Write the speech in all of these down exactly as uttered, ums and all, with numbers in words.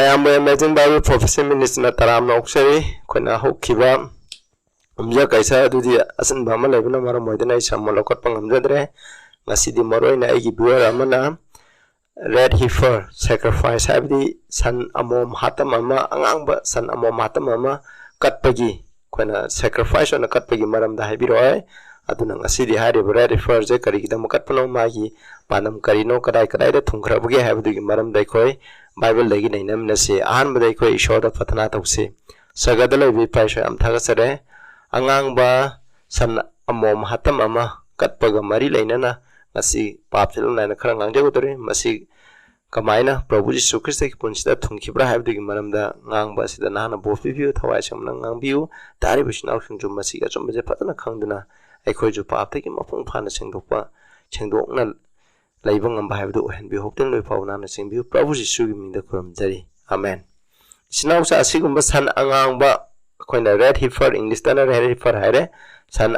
ꯑꯌꯥꯝꯕ Amazing Bible Prophecy Ministryꯅ ꯇꯔꯥꯝꯅ ꯑꯣꯛꯆꯔꯤ꯫ ꯑꯩꯈꯣꯏꯅ ꯍꯧꯈꯤꯕ ꯎꯝꯖ ꯀꯩꯁꯥ ꯑꯗꯨꯗꯤ ꯑꯆꯤꯟꯕ ꯑꯃ ꯂꯩꯕꯅ ꯃꯔꯝ ꯑꯣꯏꯗꯨꯅ ꯑꯩ ꯁꯝꯃ ꯂꯧꯈꯠꯄ ꯉꯝꯖꯗ꯭ꯔꯦ꯫ ꯉꯁꯤꯗꯤ ꯃꯔꯨꯑꯣꯏꯅ ꯑꯩꯒꯤ viewer ꯑꯃꯅ red heifer sacrifice, ꯍꯥꯏꯕꯗꯤ ꯁꯟ ꯑꯃꯣꯝ ꯍꯥꯇꯝ ꯑꯃ, ꯑꯉꯥꯡꯕ ꯁꯟ ꯑꯃꯣꯝ ꯍꯥꯇꯝ ꯑꯃ ꯀꯠꯄꯒꯤ, ꯑꯩꯈꯣꯏꯅ sacrifice ꯑꯣꯏꯅ ꯀꯠꯄꯒꯤ ꯃꯔꯝꯗ ꯍꯥꯏꯕꯤꯔꯛꯑꯣ꯫ ꯑꯗꯨꯅ ꯉꯁꯤꯗꯤ ꯍꯥꯏꯔꯤꯕ red heiferꯁꯦ ꯀꯔꯤꯒꯤꯗꯃꯛ ꯀꯠꯄꯅꯣ, ꯃꯥꯒꯤ ꯄꯥꯟꯗꯝ ꯀꯔꯤꯅꯣ, ꯀꯗꯥꯏ ꯀꯗꯥꯏꯗ ꯊꯨꯡꯈ꯭ꯔꯕꯒꯦ ꯍꯥꯏꯕꯗꯨꯒꯤ ꯃꯔꯝꯗ ꯑꯩꯈꯣꯏ Bibleꯗꯒꯤ ꯅꯩꯅꯃꯤꯟꯅꯁꯤ꯫ ꯑꯍꯥꯟꯕꯗ ꯑꯩꯈꯣꯏ ꯏꯁꯣꯔꯗ ꯄ꯭ꯔꯊꯅꯥ ꯇꯧꯁꯤ꯫ ꯁꯔꯒꯗ ꯂꯩꯕ ꯏꯄꯥ ꯏꯁꯣꯔ, ꯌꯥꯝ ꯊꯥꯒꯠꯆꯔꯦ꯫ ꯑꯉꯥꯡꯕ ꯁꯟ ꯑꯃꯣꯝ ꯍꯥꯇꯝ ꯑꯃ ꯀꯠꯄꯒ ꯃꯔꯤ ꯂꯩꯅꯅ ꯉꯁꯤ ꯄꯥꯞ ꯆꯦꯜꯂꯝ ꯅꯥꯏꯅ ꯈꯔ ꯉꯥꯡꯖꯒꯗꯧꯔꯤ꯫ ꯃꯁꯤ ꯀꯃꯥꯏꯅ ꯄ꯭ꯔꯚꯨ ꯖꯤꯁꯨ ꯈ꯭ꯔꯤꯁꯇꯒꯤ ꯄꯨꯟꯁꯤꯗ ꯊꯨꯡꯈꯤꯕ꯭ꯔꯥ ꯍꯥꯏꯕꯗꯨꯒꯤ ꯃꯔꯝꯗ ꯉꯥꯡꯕ ꯑꯁꯤꯗ ꯅꯍꯥꯛꯅ ꯕꯣꯔ ꯄꯤꯕꯤꯌꯨ, ꯊꯋꯥꯏ ꯁꯦꯡꯅ ꯉꯥꯡꯕꯤꯌꯨ꯫ ꯇꯥꯔꯤꯕ ꯏꯆꯤꯟ ꯏꯅꯥꯎꯁꯤꯡꯁꯨ ꯃꯁꯤꯒꯤ ꯑꯆꯨꯝꯕꯁꯦ ꯐꯖꯅ ꯈꯪꯗꯨꯅ ꯑꯩꯈꯣꯏꯁꯨ ꯄꯥꯞꯇꯒꯤ ꯃꯄꯨꯡ ꯐꯥꯅ ꯁꯦꯡꯗꯣꯛꯄ, ꯁꯦꯡꯗꯣꯛꯅ ꯂꯩꯕ ꯉꯝꯕ ꯍꯥꯏꯕꯗꯨ ꯑꯣꯏꯍꯟꯕꯤꯌꯨ꯫ ꯍꯧꯇꯤꯟ ꯂꯣꯏ ꯐꯥꯎꯕ ꯅꯥꯟꯅ ꯆꯦꯟꯕꯤꯌꯨ꯫ ꯄ꯭ꯔꯚꯨ ꯖꯤꯁꯨꯒꯤ ꯃꯤꯡꯗ ꯈꯨꯔꯨꯝꯖꯔꯤ, ꯑꯃꯦꯟ꯫ ꯏꯆꯤꯟ ꯏꯅꯥꯎꯁꯦ, ꯑꯁꯤꯒꯨꯝꯕ ꯁꯟ ꯑꯉꯥꯡꯕ, ꯑꯩꯈꯣꯏꯅ red heifer, Englishꯇꯅ red heifer ꯍꯥꯏꯔꯦ, ꯁꯟ,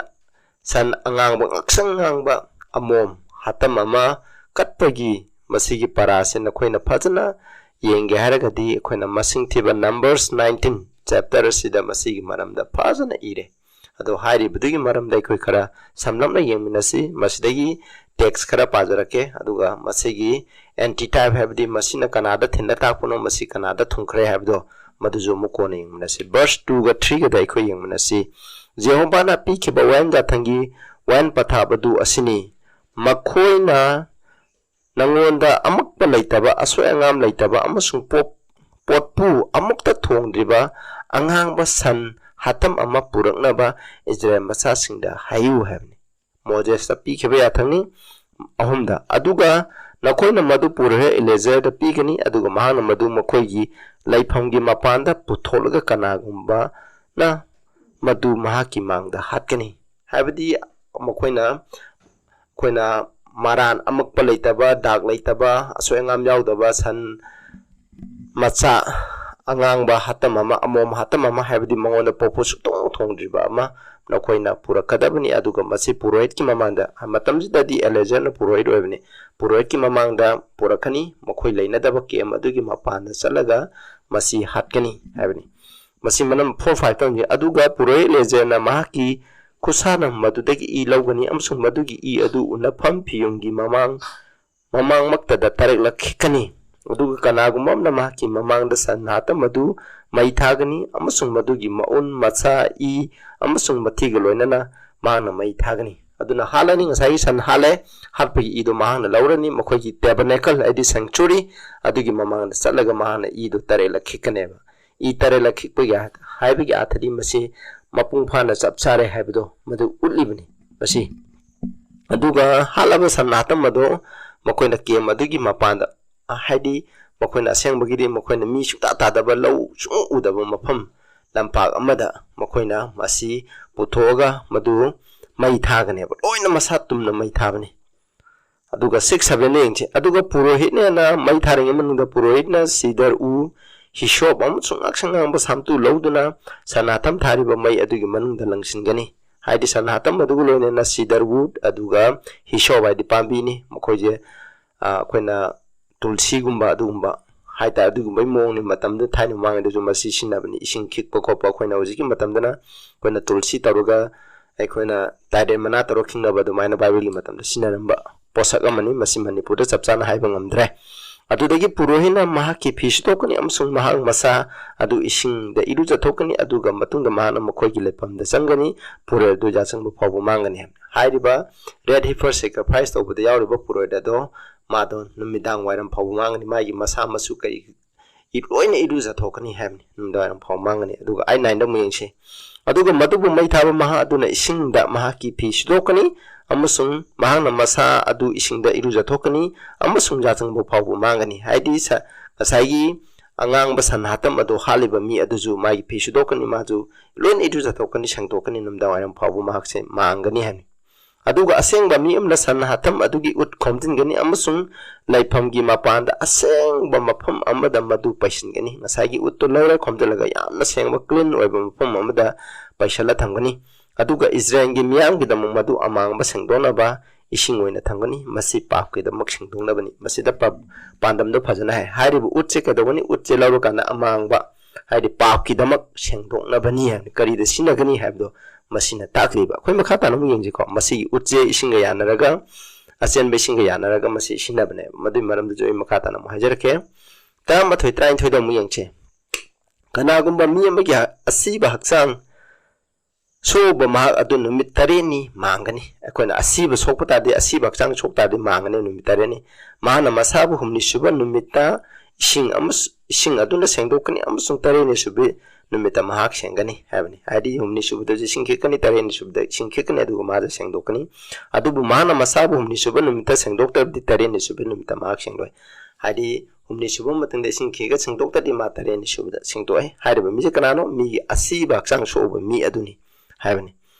ꯁꯟ ꯑꯉꯥꯡꯕ, ꯉꯛꯁꯪ ꯉꯥꯡꯕ ꯑꯃꯣꯝ ꯍꯥꯇꯝ ꯑꯃ ꯀꯠꯄꯒꯤ ꯃꯁꯤꯒꯤ ꯄꯔꯥꯁꯦ ꯅꯈꯣꯏꯅ ꯐꯖꯅ ꯌꯦꯡꯒꯦ ꯍꯥꯏꯔꯒꯗꯤ, ꯑꯩꯈꯣꯏꯅ ꯃꯁꯤꯡ ꯊꯤꯕ Numbers nineteen chapter ꯑꯁꯤꯗ ꯃꯁꯤꯒꯤ ꯃꯔꯝꯗ ꯐꯖꯅ ꯏꯔꯦ꯫ ꯑꯗꯣ ꯍꯥꯏꯔꯤꯕꯗꯨꯒꯤ ꯃꯔꯝꯗ ꯑꯩꯈꯣꯏ ꯈꯔ ꯁꯝꯂꯞꯅ ꯌꯦꯡꯃꯤꯟꯅꯁꯤ꯫ ꯃꯁꯤꯗꯒꯤ text ꯈꯔ ꯄꯥꯖꯔꯛꯀꯦ, ꯑꯗꯨꯒ ꯃꯁꯤꯒꯤ antitype, ꯍꯥꯏꯕꯗꯤ ꯃꯁꯤꯅ ꯀꯅꯥꯗ ꯊꯤꯟꯗ ꯇꯥꯛꯄꯅꯣ, ꯃꯁꯤ ꯀꯅꯥꯗ ꯊꯨꯡꯈ꯭ꯔꯦ ꯍꯥꯏꯕꯗꯣ, ꯃꯗꯨꯁꯨ ꯑꯃꯨꯛ ꯀꯣꯟꯅ ꯌꯦꯡꯃꯤꯟꯅꯁꯤ꯫ Verse twoꯒ threeꯒꯗ ꯑꯩꯈꯣꯏ ꯌꯦꯡꯃꯤꯟꯅꯁꯤ꯫ ꯖꯦꯍꯣꯚꯥꯅ ꯄꯤꯈꯤꯕ ꯋꯥꯌꯦꯜ ꯌꯥꯊꯪꯒꯤ ꯋꯥꯌꯦꯜ ꯄꯊꯥꯞ ꯑꯗꯨ ꯑꯁꯤꯅꯤ: "ꯃꯈꯣꯏꯅ ꯅꯉꯣꯟꯗ ꯑꯃꯛꯄ ꯂꯩꯇꯕ, ꯑꯁꯣꯏ ꯑꯉꯥꯝ ꯂꯩꯇꯕ ꯑꯃꯁꯨꯡ ꯄꯣꯞ-, ꯄꯣꯠꯄꯨ ꯑꯃꯨꯛꯇ ꯊꯣꯡꯗ꯭ꯔꯤꯕ ꯑꯉꯥꯡꯕ ꯁꯟ ꯍꯥꯇꯝ ꯑꯃ ꯄꯨꯔꯛꯅꯕ ꯏꯁꯔꯥꯌꯦꯜ ꯃꯆꯥꯁꯤꯡꯗ ꯍꯥꯏꯌꯨ" ꯍꯥꯏꯕꯅꯤ꯫ ꯃꯣꯖꯦꯁꯇ ꯄꯤꯈꯤꯕ ꯌꯥꯊꯪꯅꯤ꯫ ꯑꯍꯨꯝꯗ, "ꯑꯗꯨꯒ ꯅꯈꯣꯏꯅ ꯃꯗꯨ ꯄꯨꯔꯒ ꯏꯂꯦꯖꯔꯗ ꯄꯤꯒꯅꯤ, ꯑꯗꯨꯒ ꯃꯍꯥꯛꯅ ꯃꯗꯨ ꯃꯈꯣꯏꯒꯤ ꯂꯩꯐꯝꯒꯤ ꯃꯄꯥꯟꯗ ꯄꯨꯊꯣꯛꯂꯒ ꯀꯅꯥꯒꯨꯝꯕꯅ ꯃꯗꯨ ꯃꯍꯥꯛꯀꯤ ꯃꯥꯡꯗ ꯍꯥꯠꯀꯅꯤ"꯫ ꯍꯥꯏꯕꯗꯤ ꯃꯈꯣꯏꯅ, ꯑꯩꯈꯣꯏꯅ ꯃꯔꯥꯟ ꯑꯃꯛꯄ ꯂꯩꯇꯕ, ꯗꯥꯛ ꯂꯩꯇꯕ, ꯑꯁꯣꯏ ꯑꯉꯥꯝ ꯌꯥꯎꯗꯕ ꯁꯟ ꯃꯆꯥ ꯑꯉꯥꯡꯕ ꯍꯥꯇꯝ ꯑꯃ, ꯑꯃꯣꯝ ꯍꯥꯇꯝ ꯑꯃ, ꯍꯥꯏꯕꯗꯤ ꯃꯉꯣꯟꯗ ꯄꯣꯛꯄ ꯁꯨꯛꯇꯣꯡ ꯊꯣꯡꯗ꯭ꯔꯤꯕ ꯑꯃ ꯅꯈꯣꯏꯅ ꯄꯨꯔꯛꯀꯗꯕꯅꯤ꯫ ꯑꯗꯨꯒ ꯃꯁꯤ ꯄꯨꯔꯣꯍꯤꯠꯀꯤ ꯃꯃꯥꯡꯗ, ꯃꯇꯝꯁꯤꯗꯗꯤ ꯑꯦꯂꯦꯖꯔꯅ ꯄꯨꯔꯣꯍꯤꯠ ꯑꯣꯏꯕꯅꯤ, ꯄꯨꯔꯣꯍꯤꯠꯀꯤ ꯃꯃꯥꯡꯗ ꯄꯨꯔꯛꯀꯅꯤ꯫ ꯃꯈꯣꯏ ꯂꯩꯅꯗꯕ ꯀꯦꯝ ꯑꯗꯨꯒꯤ ꯃꯄꯥꯟꯗ ꯆꯠꯂꯒ ꯃꯁꯤ ꯍꯥꯠꯀꯅꯤ ꯍꯥꯏꯕꯅꯤ꯫ ꯃꯁꯤ ꯃꯅꯝ ꯐꯣꯔ ꯐꯥꯏꯚ ꯇꯝꯃꯤ꯫ ꯑꯗꯨꯒ ꯄꯨꯔꯣꯍꯤꯠ ꯑꯦꯂꯦꯖꯔꯅ ꯃꯍꯥꯛꯀꯤ ꯈꯨꯠꯁꯥꯅ ꯃꯗꯨꯗꯒꯤ ꯏ ꯂꯧꯒꯅꯤ ꯑꯃꯁꯨꯡ ꯃꯗꯨꯒꯤ ꯏ ꯑꯗꯨ ꯎꯅꯐꯝ ꯐꯤꯌꯨꯝꯒꯤ ꯃꯃꯥꯡ, ꯃꯃꯥꯡꯃꯛꯇꯗ ꯇꯔꯦꯛꯂꯛ ꯈꯤꯛꯀꯅꯤ꯫ ꯑꯗꯨꯒ ꯀꯅꯥꯒꯨꯝꯕ ꯑꯃꯅ ꯃꯍꯥꯛꯀꯤ ꯃꯃꯥꯡꯗ ꯁꯟ ꯍꯥꯠꯇꯝ ꯑꯗꯨ ꯃꯩ ꯊꯥꯒꯅꯤ ꯑꯃꯁꯨꯡ ꯃꯗꯨꯒꯤ ꯃꯎꯟ, ꯃꯁꯥ, ꯏ ꯑꯃꯁꯨꯡ ꯃꯊꯤꯒ ꯂꯣꯏꯅꯅ ꯃꯍꯥꯛꯅ ꯃꯩ ꯊꯥꯒꯅꯤ꯫ ꯑꯗꯨꯅ ꯍꯥꯠꯂꯅꯤ, ꯉꯁꯥꯏꯒꯤ ꯁꯟ ꯍꯥꯠꯂꯦ, ꯍꯥꯠꯄꯒꯤ ꯏꯗꯨ ꯃꯍꯥꯛꯅ ꯂꯧꯔꯅꯤ, ꯃꯈꯣꯏꯒꯤ ꯇꯦꯕꯔꯅꯦꯀꯜ ꯍꯥꯏꯗꯤ ꯁꯦꯡꯆꯨꯔꯤ ꯑꯗꯨꯒꯤ ꯃꯃꯥꯡꯗ ꯆꯠꯂꯒ ꯃꯍꯥꯛꯅ ꯏꯗꯨ ꯇꯔꯦꯠꯂꯛ ꯈꯤꯛꯀꯅꯦꯕ꯫ ꯏ ꯇꯔꯦꯠꯂꯛ ꯈꯤꯛꯄꯒꯤ ꯑꯥ-, ꯍꯥꯏꯕꯒꯤ ꯑꯥꯊꯗꯤ ꯃꯁꯤ ꯃꯄꯨꯡ ꯐꯥꯅ ꯆꯞ ꯆꯥꯔꯦ ꯍꯥꯏꯕꯗꯣ ꯃꯗꯨ ꯎꯠꯂꯤꯕꯅꯤ ꯃꯁꯤ꯫ ꯑꯗꯨꯒ ꯍꯥꯠꯂꯕ ꯁꯟ ꯍꯥꯠꯇꯝ ꯑꯗꯣ ꯃꯈꯣꯏꯅ ꯀꯦꯝ ꯑꯗꯨꯒꯤ ꯃꯄꯥꯟꯗ, ꯍꯥꯏꯗꯤ ꯃꯈꯣꯏꯅ ꯑꯁꯦꯡꯕꯒꯤꯗꯤ ꯃꯈꯣꯏꯅ ꯃꯤ ꯁꯨꯡꯇꯥ ꯇꯥꯗꯕ, ꯂꯧ ꯁꯨꯡꯎ ꯎꯗꯕ ꯃꯐꯝ ꯂꯝꯄꯥꯛ ꯑꯃꯗ ꯃꯈꯣꯏꯅ ꯃꯁꯤ ꯄꯨꯊꯣꯛꯑꯒ ꯃꯗꯨ ꯃꯩ ꯊꯥꯒꯅꯦꯕ, ꯂꯣꯏꯅ ꯃꯁꯥ ꯇꯨꯝꯅ ꯃꯩ ꯊꯥꯕꯅꯤ꯫ ꯑꯗꯨꯒ ꯁꯤꯛꯁ ꯁꯚꯦꯟꯗ ꯌꯦꯡꯁꯤ꯫ ꯑꯗꯨꯒ ꯄꯨꯔꯣꯍꯤꯠꯅ ꯃꯩ ꯊꯥꯔꯤꯉꯩ ꯃꯅꯨꯡꯗ ꯄꯨꯔꯣꯍꯤꯠꯅ ꯁꯤꯗꯔ ꯎ, ꯍꯤꯁꯣꯞ ꯑꯃꯁꯨꯡ ꯉꯥꯛꯁꯪ ꯉꯥꯡꯕ ꯁꯥꯝꯇꯨ ꯂꯧꯗꯨꯅ ꯁꯅꯥꯊꯝ ꯊꯥꯔꯤꯕ ꯃꯩ ꯑꯗꯨꯒꯤ ꯃꯅꯨꯡꯗ ꯂꯪꯁꯤꯟꯒꯅꯤ꯫ ꯍꯥꯏꯗꯤ ꯁꯅꯥꯊꯝ ꯑꯗꯨꯒ ꯂꯣꯏꯅꯅ ꯁꯤꯗꯔ ꯋꯨꯗ, ꯑꯗꯨꯒ ꯍꯤꯁꯣꯞ ꯍꯥꯏꯗꯤ ꯄꯥꯝꯕꯤꯅꯤ, ꯃꯈꯣꯏꯁꯦ, ꯑ, ꯑꯩꯈꯣꯏꯅ ꯇꯨꯜꯁꯤꯒꯨꯝꯕ ꯑꯗꯨꯒꯨꯝꯕ ꯍꯥꯏꯇꯥꯔꯦ, ꯑꯗꯨꯒꯨꯝꯕꯒꯤ ꯃꯑꯣꯡꯅꯤ꯫ ꯃꯇꯝꯗꯨꯗ, ꯊꯥꯏꯅ ꯃꯃꯥꯡꯉꯩꯗꯁꯨ ꯃꯁꯤ ꯁꯤꯖꯤꯟꯅꯕꯅꯤ, ꯏꯁꯤꯡ ꯈꯤꯛꯄ ꯈꯣꯠꯄ꯫ ꯑꯩꯈꯣꯏꯅ ꯍꯧꯖꯤꯛꯀꯤ ꯃꯇꯝꯗꯅ ꯑꯩꯈꯣꯏꯅ ꯇꯥꯏꯔꯦꯟ ꯃꯅꯥ ꯇꯧꯔꯒ ꯈꯤꯛꯅꯕ ꯑꯗꯨꯃꯥꯏꯅ ꯕꯥꯏꯕꯜꯒꯤ ꯃꯇꯝꯗ ꯁꯤꯖꯤꯟꯅꯔꯝꯕ ꯄꯣꯠꯁꯛ ꯑꯃꯅꯤ꯫ ꯃꯁꯤ ꯃꯅꯤꯄꯨꯔꯗ ꯆꯞ ꯆꯥꯅ ꯍꯥꯏꯕ ꯉꯝꯗ꯭ꯔꯦ꯫ ꯑꯗꯨꯗꯒꯤ ꯄꯨꯔꯣꯍꯤꯠꯅ ꯃꯍꯥꯛꯀꯤ ꯐꯤ ꯁꯨꯗꯣꯛꯀꯅꯤ ꯑꯃꯁꯨꯡ ꯃꯍꯥꯛ ꯃꯁꯥ ꯑꯗꯨ ꯏꯁꯤꯡꯗ ꯏꯔꯨꯖꯊꯣꯛꯀꯅꯤ, ꯑꯗꯨꯒ ꯃꯇꯨꯡꯗ ꯃꯍꯥꯛꯅ ꯃꯈꯣꯏꯒꯤ ꯂꯩꯐꯝꯗ ꯆꯪꯒꯅꯤ꯫ ꯄꯨꯔꯣꯍꯤꯠ ꯑꯗꯨ ꯌꯥꯆꯪꯕ ꯐꯥꯎꯕ ꯃꯥꯡꯒꯅꯤ ꯍꯥꯏꯕꯅꯤ꯫ ꯍꯥꯏꯔꯤꯕ ꯔꯦꯠ ꯍꯤꯐꯔ ꯁꯦꯀ꯭ꯔꯤꯐꯥꯏꯁ ꯇꯧꯕꯗ ꯌꯥꯎꯔꯤꯕ ꯄꯨꯔꯣꯍꯤꯠ ꯑꯗꯣ ꯃꯥꯗꯣ ꯅꯨꯃꯤꯗꯥꯡ ꯋꯥꯏꯔꯝ ꯐꯥꯎꯕ ꯃꯥꯡꯒꯅꯤ꯫ ꯃꯥꯒꯤ ꯃꯁꯥ ꯃꯁꯨ ꯀꯔꯤ ꯏ-, ꯂꯣꯏꯅ ꯏꯔꯨꯖꯊꯣꯛꯀꯅꯤ ꯍꯥꯏꯕꯅꯤ, ꯅꯨꯃꯤꯗꯥꯡꯋꯥꯏꯔꯝ ꯐꯥꯎ ꯃꯥꯡꯒꯅꯤ꯫ ꯑꯗꯨꯒ ꯑꯥꯏꯠ ꯅꯥꯏꯟꯗ ꯑꯃꯨꯛ ꯌꯦꯡꯁꯤ꯫ ꯑꯗꯨꯒ ꯃꯗꯨꯕꯨ ꯃꯩ ꯊꯥꯕ ꯃꯍꯥꯛ ꯑꯗꯨꯅ ꯏꯁꯤꯡꯗ ꯃꯍꯥꯛꯀꯤ ꯐꯤ ꯁꯨꯗꯣꯛꯀꯅꯤ, ꯑꯃꯁꯨꯡ ꯃꯍꯥꯛꯅ ꯃꯁꯥ ꯑꯗꯨ ꯏꯁꯤꯡꯗ ꯏꯔꯨꯖꯊꯣꯛꯀꯅꯤ, ꯑꯃꯁꯨꯡ ꯌꯥꯆꯪꯕ ꯐꯥꯎꯕ ꯃꯥꯡꯒꯅꯤ꯫ ꯍꯥꯏꯗꯤ ꯁ-, ꯉꯁꯥꯏꯒꯤ ꯑꯉꯥꯡꯕ ꯁꯟ ꯍꯥꯇꯝ ꯑꯗꯨ ꯍꯥꯠꯂꯤꯕ ꯃꯤ ꯑꯗꯨꯁꯨ ꯃꯥꯒꯤ ꯐꯤ ꯁꯨꯗꯣꯛꯀꯅꯤ, ꯃꯥꯁꯨ ꯂꯣꯏꯅ ꯏꯔꯨꯖꯊꯣꯛꯀꯅꯤ, ꯁꯦꯡꯗꯣꯛꯀꯅꯤ, ꯅꯨꯃꯤꯗꯥꯡꯋꯥꯏꯔꯝ ꯐꯥꯎꯕ ꯃꯍꯥꯛꯁꯦ ꯃꯥꯡꯒꯅꯤ ꯍꯥꯏꯕꯅꯤ꯫ ꯑꯗꯨꯒ ꯑꯁꯦꯡꯕ ꯃꯤ ꯑꯃꯅ ꯁꯟ ꯍꯥꯊꯝ ꯑꯗꯨꯒꯤ ꯎꯠ ꯈꯣꯝꯖꯤꯟꯒꯅꯤ ꯑꯃꯁꯨꯡ ꯂꯩꯐꯝꯒꯤ ꯃꯄꯥꯟꯗ ꯑꯁꯦꯡꯕ ꯃꯐꯝ ꯑꯃꯗ ꯃꯗꯨ ꯄꯩꯁꯤꯟꯒꯅꯤ꯫ ꯉꯁꯥꯏꯒꯤ ꯎꯠꯇꯨ ꯂꯧꯔꯦ, ꯈꯣꯝꯖꯤꯜꯂꯒ ꯌꯥꯝꯅ ꯁꯦꯡꯕ, clean ꯑꯣꯏꯕ ꯃꯐꯝ ꯑꯃꯗ ꯄꯩꯁꯤꯜꯂ ꯊꯝꯒꯅꯤ꯫ ꯑꯗꯨꯒ ꯏꯁꯔꯥꯌꯦꯜꯒꯤ ꯃꯤꯌꯥꯝꯒꯤꯗꯃꯛ ꯃꯗꯨ ꯑꯃꯥꯡꯕ ꯁꯦꯡꯗꯣꯛꯅꯕ ꯏꯁꯤꯡ ꯑꯣꯏꯅ ꯊꯝꯒꯅꯤ꯫ ꯃꯁꯤ ꯄꯥꯞꯀꯤꯗꯃꯛ ꯁꯦꯡꯗꯣꯛꯅꯕꯅꯤ꯫ ꯃꯁꯤꯗ ꯄ-, ꯄꯥꯟꯗꯝꯗꯣ ꯐꯖꯅ ꯍꯥꯏ꯫ ꯍꯥꯏꯔꯤꯕ ꯎꯠꯁꯦ ꯀꯩꯗꯧꯒꯅꯤ? ꯎꯠꯁꯦ ꯂꯧꯔꯀꯥꯟꯗ ꯑꯃꯥꯡꯕ, ꯍꯥꯏꯗꯤ ꯄꯥꯞꯀꯤꯗꯃꯛ ꯁꯦꯡꯗꯣꯛꯅꯕꯅꯤ ꯍꯥꯏꯕꯅꯤ꯫ ꯀꯔꯤꯗ ꯁꯤꯖꯤꯟꯅꯒꯅꯤ ꯍꯥꯏꯕꯗꯣ ꯃꯁꯤꯅ ꯇꯥꯛꯂꯤꯕ꯫ ꯑꯩꯈꯣꯏ ꯃꯈꯥ ꯇꯥꯅ ꯑꯃꯨꯛ ꯌꯦꯡꯁꯤꯀꯣ꯫ ꯃꯁꯤꯒꯤ ꯎꯠꯁꯦ ꯏꯁꯤꯡꯒ ꯌꯥꯅꯔꯒ, ꯑꯆꯦꯟꯕ ꯏꯁꯤꯡꯒ ꯌꯥꯅꯔꯒ ꯃꯁꯤ ꯁꯤꯖꯤꯟꯅꯕꯅꯦꯕ꯫ ꯃꯗꯨꯒꯤ ꯃꯔꯝꯗꯁꯨ ꯑꯩ ꯃꯈꯥ ꯇꯥꯅ ꯑꯃꯨꯛ ꯍꯥꯏꯖꯔꯛꯀꯦ꯫ ꯇꯔꯥꯃꯥꯊꯣꯏ, ꯇꯔꯥꯅꯤꯊꯣꯏꯗ ꯑꯃꯨꯛ ꯌꯦꯡꯁꯦ꯫ ꯀꯅꯥꯒꯨꯝꯕ ꯃꯤ ꯑꯃꯒꯤ ꯑꯁꯤꯕ ꯍꯛꯆꯥꯡ ꯁꯣꯛꯎꯕ ꯃꯍꯥꯛ ꯑꯗꯨ ꯅꯨꯃꯤꯠ ꯇꯔꯦꯠꯅꯤ ꯃꯥꯡꯒꯅꯤ꯫ ꯑꯩꯈꯣꯏꯅ ꯑꯁꯤꯕ ꯁꯣꯛꯄ ꯇꯥꯔꯗꯤ, ꯑꯁꯤꯕ ꯍꯛꯆꯥꯡ ꯁꯣꯛ ꯇꯥꯔꯗꯤ ꯃꯥꯡꯒꯅꯤ ꯅꯨꯃꯤꯠ ꯇꯔꯦꯠꯅꯤ꯫ ꯃꯍꯥꯛꯅ ꯃꯁꯥꯕꯨ ꯍꯨꯝꯅꯤ ꯁꯨꯕ ꯅꯨꯃꯤꯠꯇ ꯏꯁꯤꯡ ꯑꯃꯁꯨ-, ꯏꯁꯤꯡ ꯑꯗꯨꯅ ꯁꯦꯡꯗꯣꯛꯀꯅꯤ ꯑꯃꯁꯨꯡ ꯇꯔꯦꯠꯅꯤ ꯁꯨꯕꯤ ꯅꯨꯃꯤꯠꯇ ꯃꯍꯥꯛ ꯁꯦꯡꯒꯅꯤ ꯍꯥꯏꯕꯅꯤ꯫ ꯍꯥꯏꯗꯤ ꯍꯨꯝꯅꯤ ꯁꯨꯕꯗꯁꯨ ꯏꯁꯤꯡ ꯈꯤꯛꯀꯅꯤ, ꯇꯔꯦꯠꯅꯤ ꯁꯨꯕꯗ ꯏꯁꯤꯡ ꯈꯤꯛꯀꯅꯤ, ꯑꯗꯨꯒ ꯃꯥꯗ ꯁꯦꯡꯗꯣꯛꯀꯅꯤ꯫ ꯑꯗꯨꯕꯨ ꯃꯍꯥꯛꯅ ꯃꯁꯥꯕꯨ ꯍꯨꯝꯅꯤ ꯁꯨꯕ ꯅꯨꯃꯤꯠꯇ ꯁꯦꯡꯗꯣꯛꯇ꯭ꯔꯕꯗꯤ ꯇꯔꯦꯠꯅꯤ ꯁꯨꯕ ꯅꯨꯃꯤꯠꯇ ꯃꯍꯥꯛ ꯁꯦꯡꯂꯣꯏ꯫ ꯍꯥꯏꯗꯤ ꯍꯨꯝꯅꯤ ꯁꯨꯕ ꯃꯇꯨꯡꯗ ꯏꯁꯤꯡ ꯈꯤꯛꯑꯒ ꯁꯦꯡꯗꯣꯛꯇ꯭ꯔꯗꯤ ꯃꯥ ꯇꯔꯦꯠꯅꯤ ꯁꯨꯕꯗ ꯁꯦꯡꯗꯣꯛꯑꯦ꯫ ꯍꯥꯏꯔꯤꯕ ꯃꯤꯁꯦ ꯀꯅꯥꯅꯣ? ꯃꯤꯒꯤ ꯑꯁꯤꯕ ꯍꯛꯆꯥꯡ ꯁꯣꯛꯎꯕ ꯃꯤ ꯑꯗꯨꯅꯤ ꯍꯥꯏꯕꯅꯤ꯫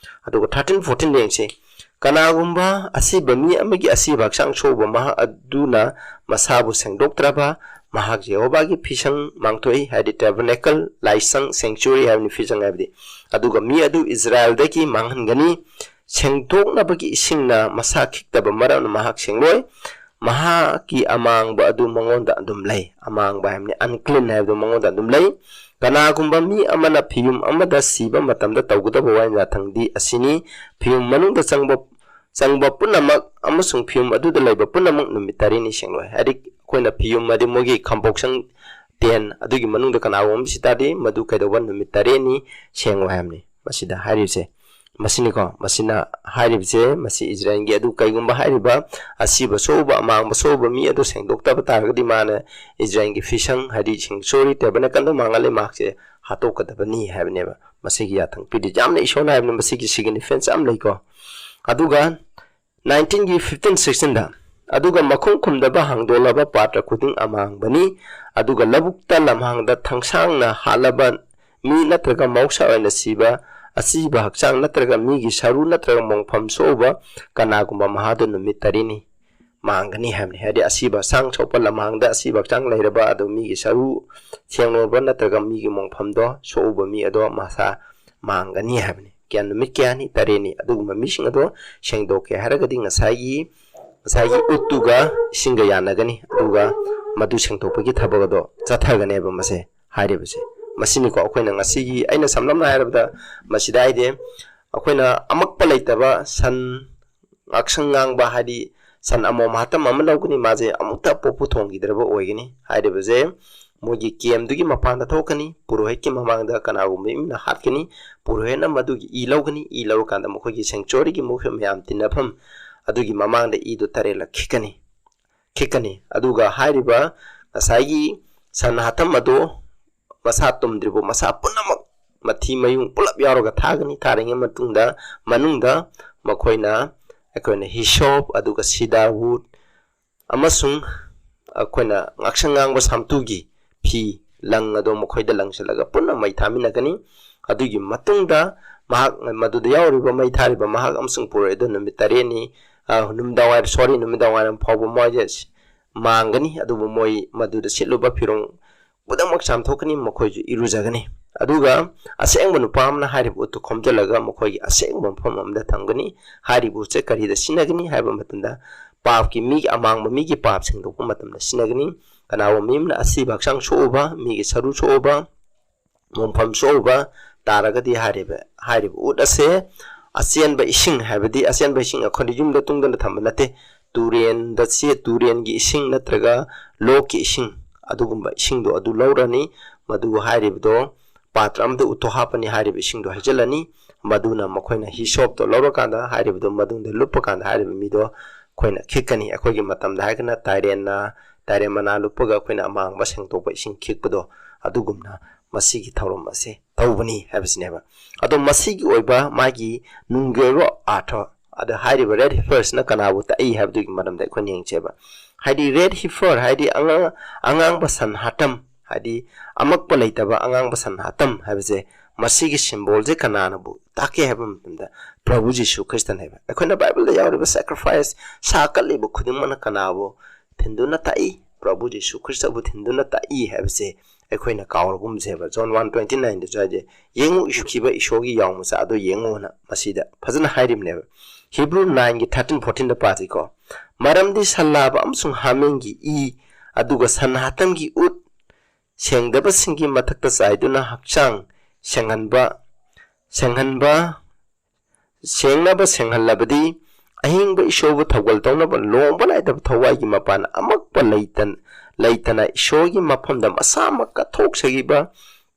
ꯑꯗꯨꯒ thirteen, fourteen ꯌꯦꯡꯁꯤ꯫ ꯀꯅꯥꯒꯨꯝꯕ ꯑꯁꯤꯕ ꯃꯤ ꯑꯃꯒꯤ ꯑꯁꯤꯕ ꯍꯛꯆꯥꯡ ꯁꯣꯛꯎꯕ ꯃꯍꯥꯛ ꯑꯗꯨꯅ ꯃꯁꯥꯕꯨ ꯁꯦꯡꯗꯣꯛꯇ꯭ꯔꯕ, ꯃꯍꯥꯛ ꯌꯦꯍꯣꯋꯥꯒꯤ ꯐꯤꯁꯪ ꯃꯥꯡꯊꯣꯛꯏ, ꯍꯥꯏꯗꯤ tabernacle, ꯂꯥꯏꯁꯪ, sanctuary ꯍꯥꯏꯕꯅꯤ, ꯐꯤꯁꯪ ꯍꯥꯏꯕꯗꯤ꯫ ꯑꯗꯨꯒ ꯃꯤ ꯑꯗꯨ ꯏꯁꯔꯥꯌꯦꯜꯗꯒꯤ ꯃꯥꯡꯍꯟꯒꯅꯤ꯫ ꯁꯦꯡꯗꯣꯛꯅꯕꯒꯤ ꯏꯁꯤꯡꯅ ꯃꯁꯥ ꯈꯤꯛꯇꯕ ꯃꯔꯝꯅ ꯃꯍꯥꯛ ꯁꯦꯡꯂꯣꯏ꯫ ꯃꯍꯥꯛꯀꯤ ꯑꯃꯥꯡꯕ ꯑꯗꯨ ꯃꯉꯣꯟꯗ ꯑꯗꯨꯝ ꯂꯩ꯫ ꯑꯃꯥꯡꯕ ꯍꯥꯏꯕꯅꯤ, unclean ꯍꯥꯏꯕꯗꯨ ꯃꯉꯣꯟꯗ ꯑꯗꯨꯝ ꯂꯩ꯫ ꯀꯅꯥꯒꯨꯝꯕ ꯃꯤ ꯑꯃꯅ ꯐꯤꯌꯨꯝ ꯑꯃꯗ ꯁꯤꯕ ꯃꯇꯝꯗ ꯇꯧꯒꯗꯕ ꯋꯥꯌꯦꯜ ꯌꯥꯊꯪꯗꯤ ꯑꯁꯤꯅꯤ: ꯐꯤꯌꯨꯝ ꯃꯅꯨꯡꯗ ꯆꯪꯕ, ꯆꯪꯕ ꯄꯨꯝꯅꯃꯛ ꯑꯃꯁꯨꯡ ꯐꯤꯌꯨꯝ ꯑꯗꯨꯗ ꯂꯩꯕ ꯄꯨꯝꯅꯃꯛ ꯅꯨꯃꯤꯠ ꯇꯔꯦꯠꯅꯤ ꯁꯦꯡꯂꯣꯏ꯫ ꯍꯥꯏꯗꯤ ꯑꯩꯈꯣꯏꯅ ꯐꯤꯌꯨꯝ, ꯍꯥꯏꯗꯤ ꯃꯣꯏꯒꯤ ꯈꯝꯄꯣꯛꯁꯪ, ꯇꯦꯟ ꯑꯗꯨꯒꯤ ꯃꯅꯨꯡꯗ ꯀꯅꯥꯒꯨꯝꯕ ꯑꯃ ꯁꯤ ꯇꯥꯔꯗꯤ, ꯃꯗꯨ ꯀꯩꯗꯧꯕ? ꯅꯨꯃꯤꯠ ꯇꯔꯦꯠꯅꯤ ꯁꯦꯡꯉꯣꯏ ꯍꯥꯏꯕꯅꯤ꯫ ꯃꯁꯤꯗ ꯍꯥꯏꯔꯤꯕꯁꯦ ꯃꯁꯤꯅꯤꯀꯣ꯫ ꯃꯁꯤꯅ ꯍꯥꯏꯔꯤꯕꯁꯦ, ꯃꯁꯤ ꯏꯁꯔꯥꯌꯦꯜꯒꯤ ꯑꯗꯨ ꯀꯩꯒꯨꯝꯕ ꯍꯥꯏꯔꯤꯕ ꯑꯁꯤꯕ ꯁꯣꯛꯎꯕ, ꯑꯃꯥꯡꯕ ꯁꯣꯛꯎꯕ ꯃꯤ ꯑꯗꯨ ꯁꯦꯡꯗꯣꯛꯇꯕ ꯇꯥꯔꯒꯗꯤ, ꯃꯥꯅ ꯏꯁꯔꯥꯌꯦꯜꯒꯤ ꯐꯤꯁꯪ, ꯍꯥꯏꯗꯤ sanctuary, tabernacle ꯗꯨ ꯃꯥꯡꯍꯜꯂꯦ, ꯃꯍꯥꯛꯁꯦ ꯍꯥꯠꯇꯣꯛꯀꯗꯕꯅꯤ ꯍꯥꯏꯕꯅꯦꯕ꯫ ꯃꯁꯤꯒꯤ ꯌꯥꯊꯪ ꯄꯤꯔꯤ꯫ ꯌꯥꯝꯅ ꯏꯁꯣꯔꯅ ꯍꯥꯏꯕꯅꯤ, ꯃꯁꯤꯒꯤ significance ꯌꯥꯝ ꯂꯩꯀꯣ꯫ ꯑꯗꯨꯒ nineteenꯒꯤ fifteen, sixteenꯗ, "ꯑꯗꯨꯒ ꯃꯈꯨꯝ ꯈꯨꯝꯗꯕ ꯍꯥꯡꯗꯣꯛꯂꯕ ꯄꯥꯇ꯭ꯔ ꯈꯨꯗꯤꯡ ꯑꯃꯥꯡꯕꯅꯤ꯫ ꯑꯗꯨꯒ ꯂꯧꯕꯨꯛꯇ ꯂꯝꯍꯥꯡꯗ ꯊꯥꯡꯁꯥꯡꯅ ꯍꯥꯠꯂꯕ ꯃꯤ ꯅꯠꯇ꯭ꯔꯒ ꯃꯍꯧꯁꯥ ꯑꯣꯏꯅ ꯁꯤꯕ ꯑꯁꯤꯕ ꯍꯛꯆꯥꯡ ꯅꯠꯇ꯭ꯔꯒ ꯃꯤꯒꯤ ꯁꯔꯨ ꯅꯠꯇ꯭ꯔꯒ ꯃꯣꯡꯐꯝ ꯁꯣꯛꯎꯕ ꯀꯅꯥꯒꯨꯝꯕ ꯃꯍꯥꯗꯨ ꯅꯨꯃꯤꯠ ꯇꯔꯦꯠꯅꯤ ꯃꯥꯡꯒꯅꯤ ꯍꯥꯏꯕꯅꯤ꯫ ꯍꯥꯏꯗꯤ ꯑꯁꯤꯕ ꯍꯛꯆꯥꯡ ꯁꯣꯛꯄ, ꯂꯃꯥꯡꯗ ꯑꯁꯤꯕ ꯍꯛꯆꯥꯡ ꯂꯩꯔꯕ, ꯑꯗꯨ ꯃꯤꯒꯤ ꯁꯔꯨ ꯁꯦꯡꯂꯨꯔꯕ ꯅꯠꯇ꯭ꯔꯒ ꯃꯤꯒꯤ ꯃꯣꯡꯐꯝꯗꯣ ꯁꯣꯛꯎꯕ ꯃꯤ ꯑꯗꯣ ꯃꯁꯥ ꯃꯥꯡꯒꯅꯤ ꯍꯥꯏꯕꯅꯤ꯫ ꯀꯌꯥ, ꯅꯨꯃꯤꯠ ꯀꯌꯥꯅꯤ? ꯇꯔꯦꯠꯅꯤ꯫ ꯑꯗꯨꯒꯨꯝꯕ ꯃꯤꯁꯤꯡ ꯑꯗꯣ ꯁꯦꯡꯗꯣꯛꯀꯦ ꯍꯥꯏꯔꯒꯗꯤ ꯉꯁꯥꯏꯒꯤ, ꯉꯁꯥꯏꯒꯤ ꯎꯠꯇꯨꯒ ꯏꯁꯤꯡꯒ ꯌꯥꯅꯒꯅꯤ, ꯑꯗꯨꯒ ꯃꯗꯨ ꯁꯦꯡꯗꯣꯛꯄꯒꯤ ꯊꯕꯛ ꯑꯗꯣ ꯆꯠꯊꯒꯅꯦꯕ꯫ ꯃꯁꯦ ꯍꯥꯏꯔꯤꯕꯁꯦ ꯃꯁꯤꯅꯤꯀꯣ꯫ ꯑꯩꯈꯣꯏꯅ ꯉꯁꯤꯒꯤ, ꯑꯩꯅ ꯁꯝꯂꯞꯅ ꯍꯥꯏꯔꯕꯗ, ꯃꯁꯤꯗ ꯍꯥꯏꯗꯤ ꯑꯩꯈꯣꯏꯅ ꯑꯃꯛꯄ ꯂꯩꯇꯕ ꯁꯟ ꯉꯥꯛꯁꯪ ꯉꯥꯡꯕ, ꯍꯥꯏꯗꯤ ꯁꯟ ꯑꯃꯣꯝ ꯍꯥꯇꯝ ꯑꯃ ꯂꯧꯒꯅꯤ, ꯃꯥꯁꯦ ꯑꯃꯨꯛꯇ ꯄꯣꯛꯄꯨ ꯊꯣꯡꯈꯤꯗ꯭ꯔꯕ ꯑꯣꯏꯒꯅꯤ꯫ ꯍꯥꯏꯔꯤꯕꯁꯦ ꯃꯣꯏꯒꯤ ꯀꯦꯝꯗꯨꯒꯤ ꯃꯄꯥꯟꯗ ꯊꯣꯛꯀꯅꯤ, ꯄꯨꯔꯣꯍꯤꯠꯀꯤ ꯃꯃꯥꯡꯗ ꯀꯅꯥꯒꯨꯝꯕ ꯑꯃꯅ ꯍꯥꯠꯀꯅꯤ, ꯄꯨꯔꯣꯍꯤꯠꯅ ꯃꯗꯨꯒꯤ ꯏ ꯂꯧꯒꯅꯤ, ꯏ ꯂꯧꯔꯀꯥꯟꯗ ꯃꯈꯣꯏꯒꯤ ꯁꯦꯡꯆꯨꯔꯤꯒꯤ ꯃꯈꯣꯏ ꯃꯌꯥꯝ ꯇꯤꯟꯅꯐꯝ ꯑꯗꯨꯒꯤ ꯃꯃꯥꯡꯗ ꯏꯗꯨ ꯇꯔꯦꯠꯂꯛ ꯈꯤꯛꯀꯅꯤ, ꯈꯤꯛꯀꯅꯤ꯫ ꯑꯗꯨꯒ ꯍꯥꯏꯔꯤꯕ ꯉꯁꯥꯏꯒꯤ ꯁꯟ ꯍꯥꯇꯝ ꯑꯗꯨ ꯃꯁꯥ ꯇꯨꯝꯗ꯭ꯔꯤꯕ ꯃꯁꯥ ꯄꯨꯝꯅꯃꯛ, ꯃꯊꯤ ꯃꯌꯨꯡ ꯄꯨꯂꯞ ꯌꯥꯎꯔꯒ ꯊꯥꯒꯅꯤ꯫ ꯊꯥꯔꯤꯉꯩ ꯃꯇꯨꯡꯗ, ꯃꯅꯨꯡꯗ ꯃꯈꯣꯏꯅ ꯑꯩꯈꯣꯏꯅ ꯍꯤꯁꯣꯞ, ꯑꯗꯨꯒ ꯁꯤꯗꯥꯔꯋꯨꯗ ꯑꯃꯁꯨꯡ ꯑꯩꯈꯣꯏꯅ ꯉꯥꯛꯁꯪ ꯉꯥꯡꯕ ꯁꯥꯝꯇꯨꯒꯤ ꯐꯤ, ꯂꯪ ꯑꯗꯣ ꯃꯈꯣꯏꯗ ꯂꯪꯁꯤꯜꯂꯒ ꯄꯨꯟꯅ ꯃꯩ ꯊꯥꯃꯤꯟꯅꯒꯅꯤ꯫ ꯑꯗꯨꯒꯤ ꯃꯇꯨꯡꯗ ꯃꯍꯥꯛ, ꯃꯗꯨꯗ ꯌꯥꯎꯔꯤꯕ ꯃꯩ ꯊꯥꯔꯤꯕ ꯃꯍꯥꯛ ꯑꯃꯁꯨꯡ ꯄꯨꯔꯣꯍꯤꯠ ꯑꯗꯨ ꯅꯨꯃꯤꯠ ꯇꯔꯦꯠꯅꯤ, ꯑ, ꯅꯨꯃꯤꯗꯥꯡ ꯋꯥꯏꯔꯝ, ꯁꯣꯔꯤ, ꯅꯨꯃꯤꯗꯥꯡ ꯋꯥꯏꯔꯝ ꯐꯥꯎꯕ ꯃꯣꯏꯁꯦ ꯃꯥꯡꯒꯅꯤ꯫ ꯑꯗꯨꯕꯨ ꯃꯣꯏ ꯃꯗꯨꯗ ꯁꯦꯠꯂꯨꯕ ꯐꯤꯔꯣꯜ ꯄꯨꯝꯅꯃꯛ ꯆꯥꯝꯊꯣꯛꯀꯅꯤ, ꯃꯈꯣꯏꯁꯨ ꯏꯔꯨꯖꯒꯅꯤ꯫ ꯑꯗꯨꯒ ꯑꯁꯦꯡꯕ ꯅꯨꯄꯥ ꯑꯃꯅ ꯍꯥꯏꯔꯤꯕ ꯎꯠꯇꯨ ꯈꯣꯝꯖꯤꯜꯂꯒ ꯃꯈꯣꯏꯒꯤ ꯑꯁꯦꯡꯕ ꯃꯐꯝ ꯑꯃꯗ ꯊꯝꯒꯅꯤ꯫ ꯍꯥꯏꯔꯤꯕ ꯎꯠꯁꯦ ꯀꯔꯤꯗ ꯁꯤꯖꯤꯟꯅꯒꯅꯤ ꯍꯥꯏꯕ ꯃꯇꯝꯗ, ꯄꯥꯞꯀꯤ ꯃꯤꯒꯤ, ꯑꯃꯥꯡꯕ ꯃꯤꯒꯤ ꯄꯥꯞ ꯁꯦꯡꯗꯣꯛꯄ ꯃꯇꯝꯗ ꯁꯤꯖꯤꯟꯅꯒꯅꯤ꯫ ꯀꯅꯥꯒꯨꯝꯕ ꯃꯤ ꯑꯃꯅ ꯑꯁꯤꯕ ꯍꯛꯆꯥꯡ ꯁꯣꯛꯎꯕ, ꯃꯤꯒꯤ ꯁꯔꯨ ꯁꯣꯛꯎꯕ, ꯃꯣꯡꯐꯝ ꯁꯣꯛꯎꯕ ꯇꯥꯔꯒꯗꯤ, ꯍꯥꯏꯔꯤꯕ, ꯍꯥꯏꯔꯤꯕ ꯎꯠ ꯑꯁꯦ ꯑꯆꯦꯟꯕ ꯏꯁꯤꯡ, ꯍꯥꯏꯕꯗꯤ ꯑꯆꯦꯟꯕ ꯏꯁꯤꯡ ꯑꯩꯈꯣꯏꯅ ꯌꯨꯝꯗ ꯇꯨꯡꯗꯨꯅ ꯊꯝꯕ ꯅꯠꯇꯦ, ꯇꯨꯔꯦꯟꯗ ꯆꯦ-, ꯇꯨꯔꯦꯟꯒꯤ ꯏꯁꯤꯡ ꯅꯠꯇ꯭ꯔꯒ ꯂꯣꯛꯀꯤ ꯏꯁꯤꯡ, ꯑꯗꯨꯒꯨꯝꯕ ꯏꯁꯤꯡꯗꯣ ꯑꯗꯨ ꯂꯧꯔꯅꯤ꯫ ꯃꯗꯨ ꯍꯥꯏꯔꯤꯕꯗꯣ ꯄꯥꯇ꯭ꯔ ꯑꯃꯗ ꯎꯠꯇꯣ ꯍꯥꯞꯄꯅꯤ, ꯍꯥꯏꯔꯤꯕ ꯏꯁꯤꯡꯗꯣ ꯍꯩꯖꯤꯜꯂꯅꯤ꯫ ꯃꯗꯨꯅ ꯃꯈꯣꯏꯅ ꯍꯤꯁꯣꯞꯇꯣ ꯂꯧꯔꯀꯥꯟꯗ, ꯍꯥꯏꯔꯤꯕꯗꯣ ꯃꯗꯨꯗ ꯂꯨꯞꯄ ꯀꯥꯟꯗ, ꯍꯥꯏꯔꯤꯕ ꯃꯤꯗꯣ ꯑꯩꯈꯣꯏꯅ ꯈꯤꯛꯀꯅꯤ꯫ ꯑꯩꯈꯣꯏꯒꯤ ꯃꯇꯝꯗ ꯍꯥꯏꯔꯒꯅ ꯇꯥꯏꯔꯦꯟꯅ, ꯇꯥꯏꯔꯦꯟ ꯃꯅꯥ ꯂꯨꯞꯄꯒ ꯑꯩꯈꯣꯏꯅ ꯑꯃꯥꯡꯕ ꯁꯦꯡꯗꯣꯛꯄ ꯏꯁꯤꯡ ꯈꯤꯛꯄꯗꯣ, ꯑꯗꯨꯒꯨꯝꯅ ꯃꯁꯤꯒꯤ ꯊꯧꯔꯝ ꯑꯁꯦ ꯇꯧꯕꯅꯤ ꯍꯥꯏꯕꯁꯤꯅꯦꯕ꯫ ꯑꯗꯣ ꯃꯁꯤꯒꯤ ꯑꯣꯏꯕ, ꯃꯥꯒꯤ ꯅꯨꯡꯒꯤ ꯑꯣꯏꯕ ꯑꯥꯔꯊ, ꯑꯗ ꯍꯥꯏꯔꯤꯕ ꯔꯦꯗ ꯍꯤꯐꯔꯁꯤꯅ ꯀꯅꯥꯕꯨ ꯇꯥꯛꯏ ꯍꯥꯏꯕꯗꯨꯒꯤ ꯃꯔꯝꯗ ꯑꯩꯈꯣꯏꯅ ꯌꯦꯡꯁꯦꯕ꯫ ꯍꯥꯏꯗꯤ ꯔꯦꯗ ꯍꯤꯐꯔ ꯍꯥꯏꯗꯤ ꯑꯉꯥꯡ-, ꯑꯉꯥꯡꯕ ꯁꯟ ꯍꯥꯇꯝ, ꯍꯥꯏꯗꯤ ꯑꯃꯛꯄ ꯂꯩꯇꯕ ꯑꯉꯥꯡꯕ ꯁꯟ ꯍꯥꯇꯝ ꯍꯥꯏꯕꯁꯦ ꯃꯁꯤꯒꯤ ꯁꯤꯝꯕꯣꯜꯁꯦ ꯀꯅꯥꯅꯕꯨ ꯇꯥꯛꯀꯦ ꯍꯥꯏꯕ ꯃꯇꯝꯗ ꯄ꯭ꯔꯚꯨ ꯖꯤꯁꯨ ꯈ꯭ꯔꯤꯁꯇꯅꯦꯕ꯫ ꯑꯩꯈꯣꯏꯅ ꯕꯥꯏꯕꯜꯗ ꯌꯥꯎꯔꯤꯕ ꯁꯦꯀ꯭ꯔꯤꯐꯥꯏꯁ, ꯁꯥ ꯀꯠꯂꯤꯕ ꯈꯨꯗꯤꯡꯃꯛꯅ ꯀꯅꯥꯕꯨ ꯊꯤꯟꯗꯨꯅ ꯇꯥꯛꯏ? ꯄ꯭ꯔꯚꯨ ꯖꯤꯁꯨ ꯈ꯭ꯔꯤꯁꯇꯕꯨ ꯊꯤꯟꯗꯨꯅ ꯇꯥꯛꯏ ꯍꯥꯏꯕꯁꯦ ꯑꯩꯈꯣꯏꯅ ꯀꯥꯎꯔꯒꯨꯝꯁꯦꯕ꯫ ꯖꯣꯟ ꯋꯥꯟ ꯇ꯭ꯋꯦꯟꯇꯤ ꯅꯥꯏꯟꯗꯁꯨ ꯍꯥꯏꯁꯦ, "ꯌꯦꯡꯉꯨ, ꯏꯁꯨꯈꯤꯕ ꯏꯁꯣꯔꯒꯤ ꯌꯥꯎ ꯃꯆꯥ ꯑꯗꯨ ꯌꯦꯡꯉꯨꯅ" ꯃꯁꯤꯗ ꯐꯖꯅ ꯍꯥꯏꯔꯤꯕꯅꯦꯕ꯫ ꯍꯤꯕ꯭ꯔꯨ ꯅꯥꯏꯟꯒꯤ ꯊꯥꯔꯇꯤꯟ ꯐꯣꯔꯇꯤꯟꯗ ꯄꯥꯁꯤꯀꯣ꯫ "ꯃꯔꯝꯗꯤ ꯁꯟ ꯂꯥꯕ ꯑꯃꯁꯨꯡ ꯍꯥꯃꯦꯡꯒꯤ ꯏ, ꯑꯗꯨꯒ ꯁꯟ ꯍꯥꯇꯝꯒꯤ ꯎꯠ, ꯁꯦꯡꯗꯕꯁꯤꯡꯒꯤ ꯃꯊꯛꯇ ꯆꯥꯏꯗꯨꯅ ꯍꯛꯆꯥꯡ ꯁꯦꯡꯍꯟꯕ, ꯁꯦꯡꯍꯟꯕ, ꯁꯦꯡꯅꯕ ꯁꯦꯡꯍꯜꯂꯕꯗꯤ, ꯑꯍꯤꯡꯕ ꯏꯁꯣꯔꯕꯨ ꯊꯧꯒꯜ ꯇꯧꯅꯕ ꯂꯣꯡꯕ ꯅꯥꯏꯗꯕ ꯊꯋꯥꯏꯒꯤ ꯃꯄꯥꯟ ꯑꯃꯛꯄ ꯂꯩꯇꯟ-, ꯂꯩꯇꯅ ꯏꯁꯣꯔꯒꯤ ꯃꯐꯝꯗ ꯃꯁꯥꯃꯛ ꯀꯠꯊꯣꯛꯆꯈꯤꯕ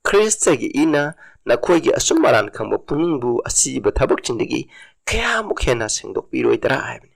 ꯈ꯭ꯔꯤꯁꯇꯒꯤ ꯏꯅ ꯅꯈꯣꯏꯒꯤ ꯑꯆꯨꯝ ꯑꯔꯥꯟ ꯈꯪꯕ ꯄꯨꯛꯅꯤꯡꯕꯨ ꯑꯁꯤꯕ ꯊꯕꯛꯁꯤꯡꯗꯒꯤ ꯀꯌꯥꯃꯨꯛ ꯍꯦꯟꯅ ꯁꯦꯡꯗꯣꯛꯄꯤꯔꯣꯏꯗ꯭ꯔꯥ?" ꯍꯥꯏꯕꯅꯤ꯫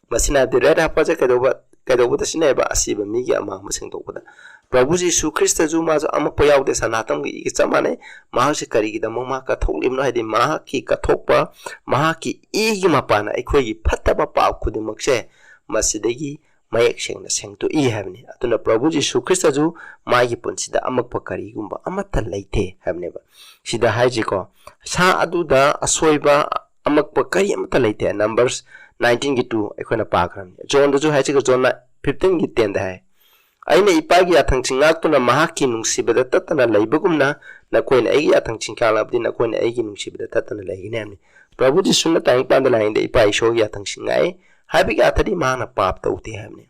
ꯃꯁꯤꯅ ꯍꯥꯏꯕꯗꯤ ꯔꯦꯠ ꯍꯥꯞꯄꯁꯦ ꯀꯩꯗꯧꯕ, ꯀꯩꯗꯧꯕꯗ ꯁꯤꯖꯤꯟꯅꯩꯕ? ꯑꯁꯤꯕ ꯃꯤꯒꯤ ꯑꯃꯥꯡꯕ ꯁꯦꯡꯗꯣꯛꯄꯗ꯫ ꯄ꯭ꯔꯚꯨ ꯖꯤꯁꯨ ꯈ꯭ꯔꯤꯁꯇꯁꯨ ꯃꯥꯁꯨ ꯑꯃꯛꯄ ꯌꯥꯎꯗꯦ, ꯁꯟ ꯍꯥꯇꯝꯒꯤ ꯏꯒ ꯆꯞ ꯃꯥꯟꯅꯩ꯫ ꯃꯍꯥꯛꯁꯦ ꯀꯔꯤꯒꯤꯗꯃꯛ ꯃꯍꯥꯛ ꯀꯠꯊꯣꯛꯂꯤꯕꯅꯣ? ꯍꯥꯏꯗꯤ ꯃꯍꯥꯛꯀꯤ ꯀꯠꯊꯣꯛꯄ, ꯃꯍꯥꯛꯀꯤ ꯏꯒꯤ ꯃꯄꯥꯟꯅ ꯑꯩꯈꯣꯏꯒꯤ ꯐꯠꯇꯕ ꯄꯥꯞ ꯈꯨꯗꯤꯡꯃꯛꯁꯦ ꯃꯁꯤꯗꯒꯤ ꯃꯌꯦꯛ ꯁꯦꯡꯅ ꯁꯦꯡꯗꯣꯛꯏ ꯍꯥꯏꯕꯅꯤ꯫ ꯑꯗꯨꯅ ꯄ꯭ꯔꯚꯨ ꯖꯤꯁꯨ ꯈ꯭ꯔꯤꯁꯇꯁꯨ ꯃꯥꯒꯤ ꯄꯨꯟꯁꯤꯗ ꯑꯃꯛꯄ ꯀꯔꯤꯒꯨꯝꯕ ꯑꯃꯠꯇ ꯂꯩꯇꯦ ꯍꯥꯏꯕꯅꯦꯕ꯫ ꯁꯤꯗ ꯍꯥꯏꯁꯤꯀꯣ, ꯁꯥ ꯑꯗꯨꯗ ꯑꯁꯣꯏꯕ ꯑꯃꯛꯄ ꯀꯔꯤ ꯑꯃꯠꯇ ꯂꯩꯇꯦ꯫ ꯅꯝꯕꯔꯁ ꯅꯥꯏꯟꯇꯤꯟꯒꯤ ꯇꯨ ꯑꯩꯈꯣꯏꯅ ꯄꯥꯈ꯭ꯔꯕꯅꯤ꯫ ꯖꯣꯟꯗꯁꯨ ꯍꯥꯏꯁꯤꯀꯣ, ꯖꯣꯟꯅ ꯐꯤꯐꯇꯤꯟꯒꯤ ꯇꯦꯟꯗ ꯍꯥꯏ, "ꯑꯩꯅ ꯏꯄꯥꯒꯤ ꯌꯥꯊꯪꯁꯤꯡ ꯉꯥꯛꯇꯨꯅ ꯃꯍꯥꯛꯀꯤ ꯅꯨꯡꯁꯤꯕꯗ ꯇꯠꯇꯅ ꯂꯩꯕꯒꯨꯝꯅ ꯅꯈꯣꯏꯅ ꯑꯩꯒꯤ ꯌꯥꯊꯪꯁꯤꯡ ꯈꯥꯡꯂꯕꯗꯤ ꯅꯈꯣꯏꯅ ꯑꯩꯒꯤ ꯅꯨꯡꯁꯤꯕꯗ ꯇꯠꯇꯅ ꯂꯩꯒꯅꯤ" ꯍꯥꯏꯕꯅꯤ꯫ ꯄ꯭ꯔꯚꯨ ꯖꯤꯁꯨꯅ ꯇꯥꯏꯕꯪꯄꯥꯟꯗ ꯂꯥꯏꯌꯦꯡꯗ ꯏꯄꯥ ꯏꯁꯣꯔꯒꯤ ꯌꯥꯊꯪꯁꯤꯡ ꯉꯥꯛꯏ ꯍꯥꯏꯕꯒꯤ ꯑꯔꯊꯗꯤ ꯃꯍꯥꯛꯅ ꯄꯥꯞ ꯇꯧꯗꯦ ꯍꯥꯏꯕꯅꯤ꯫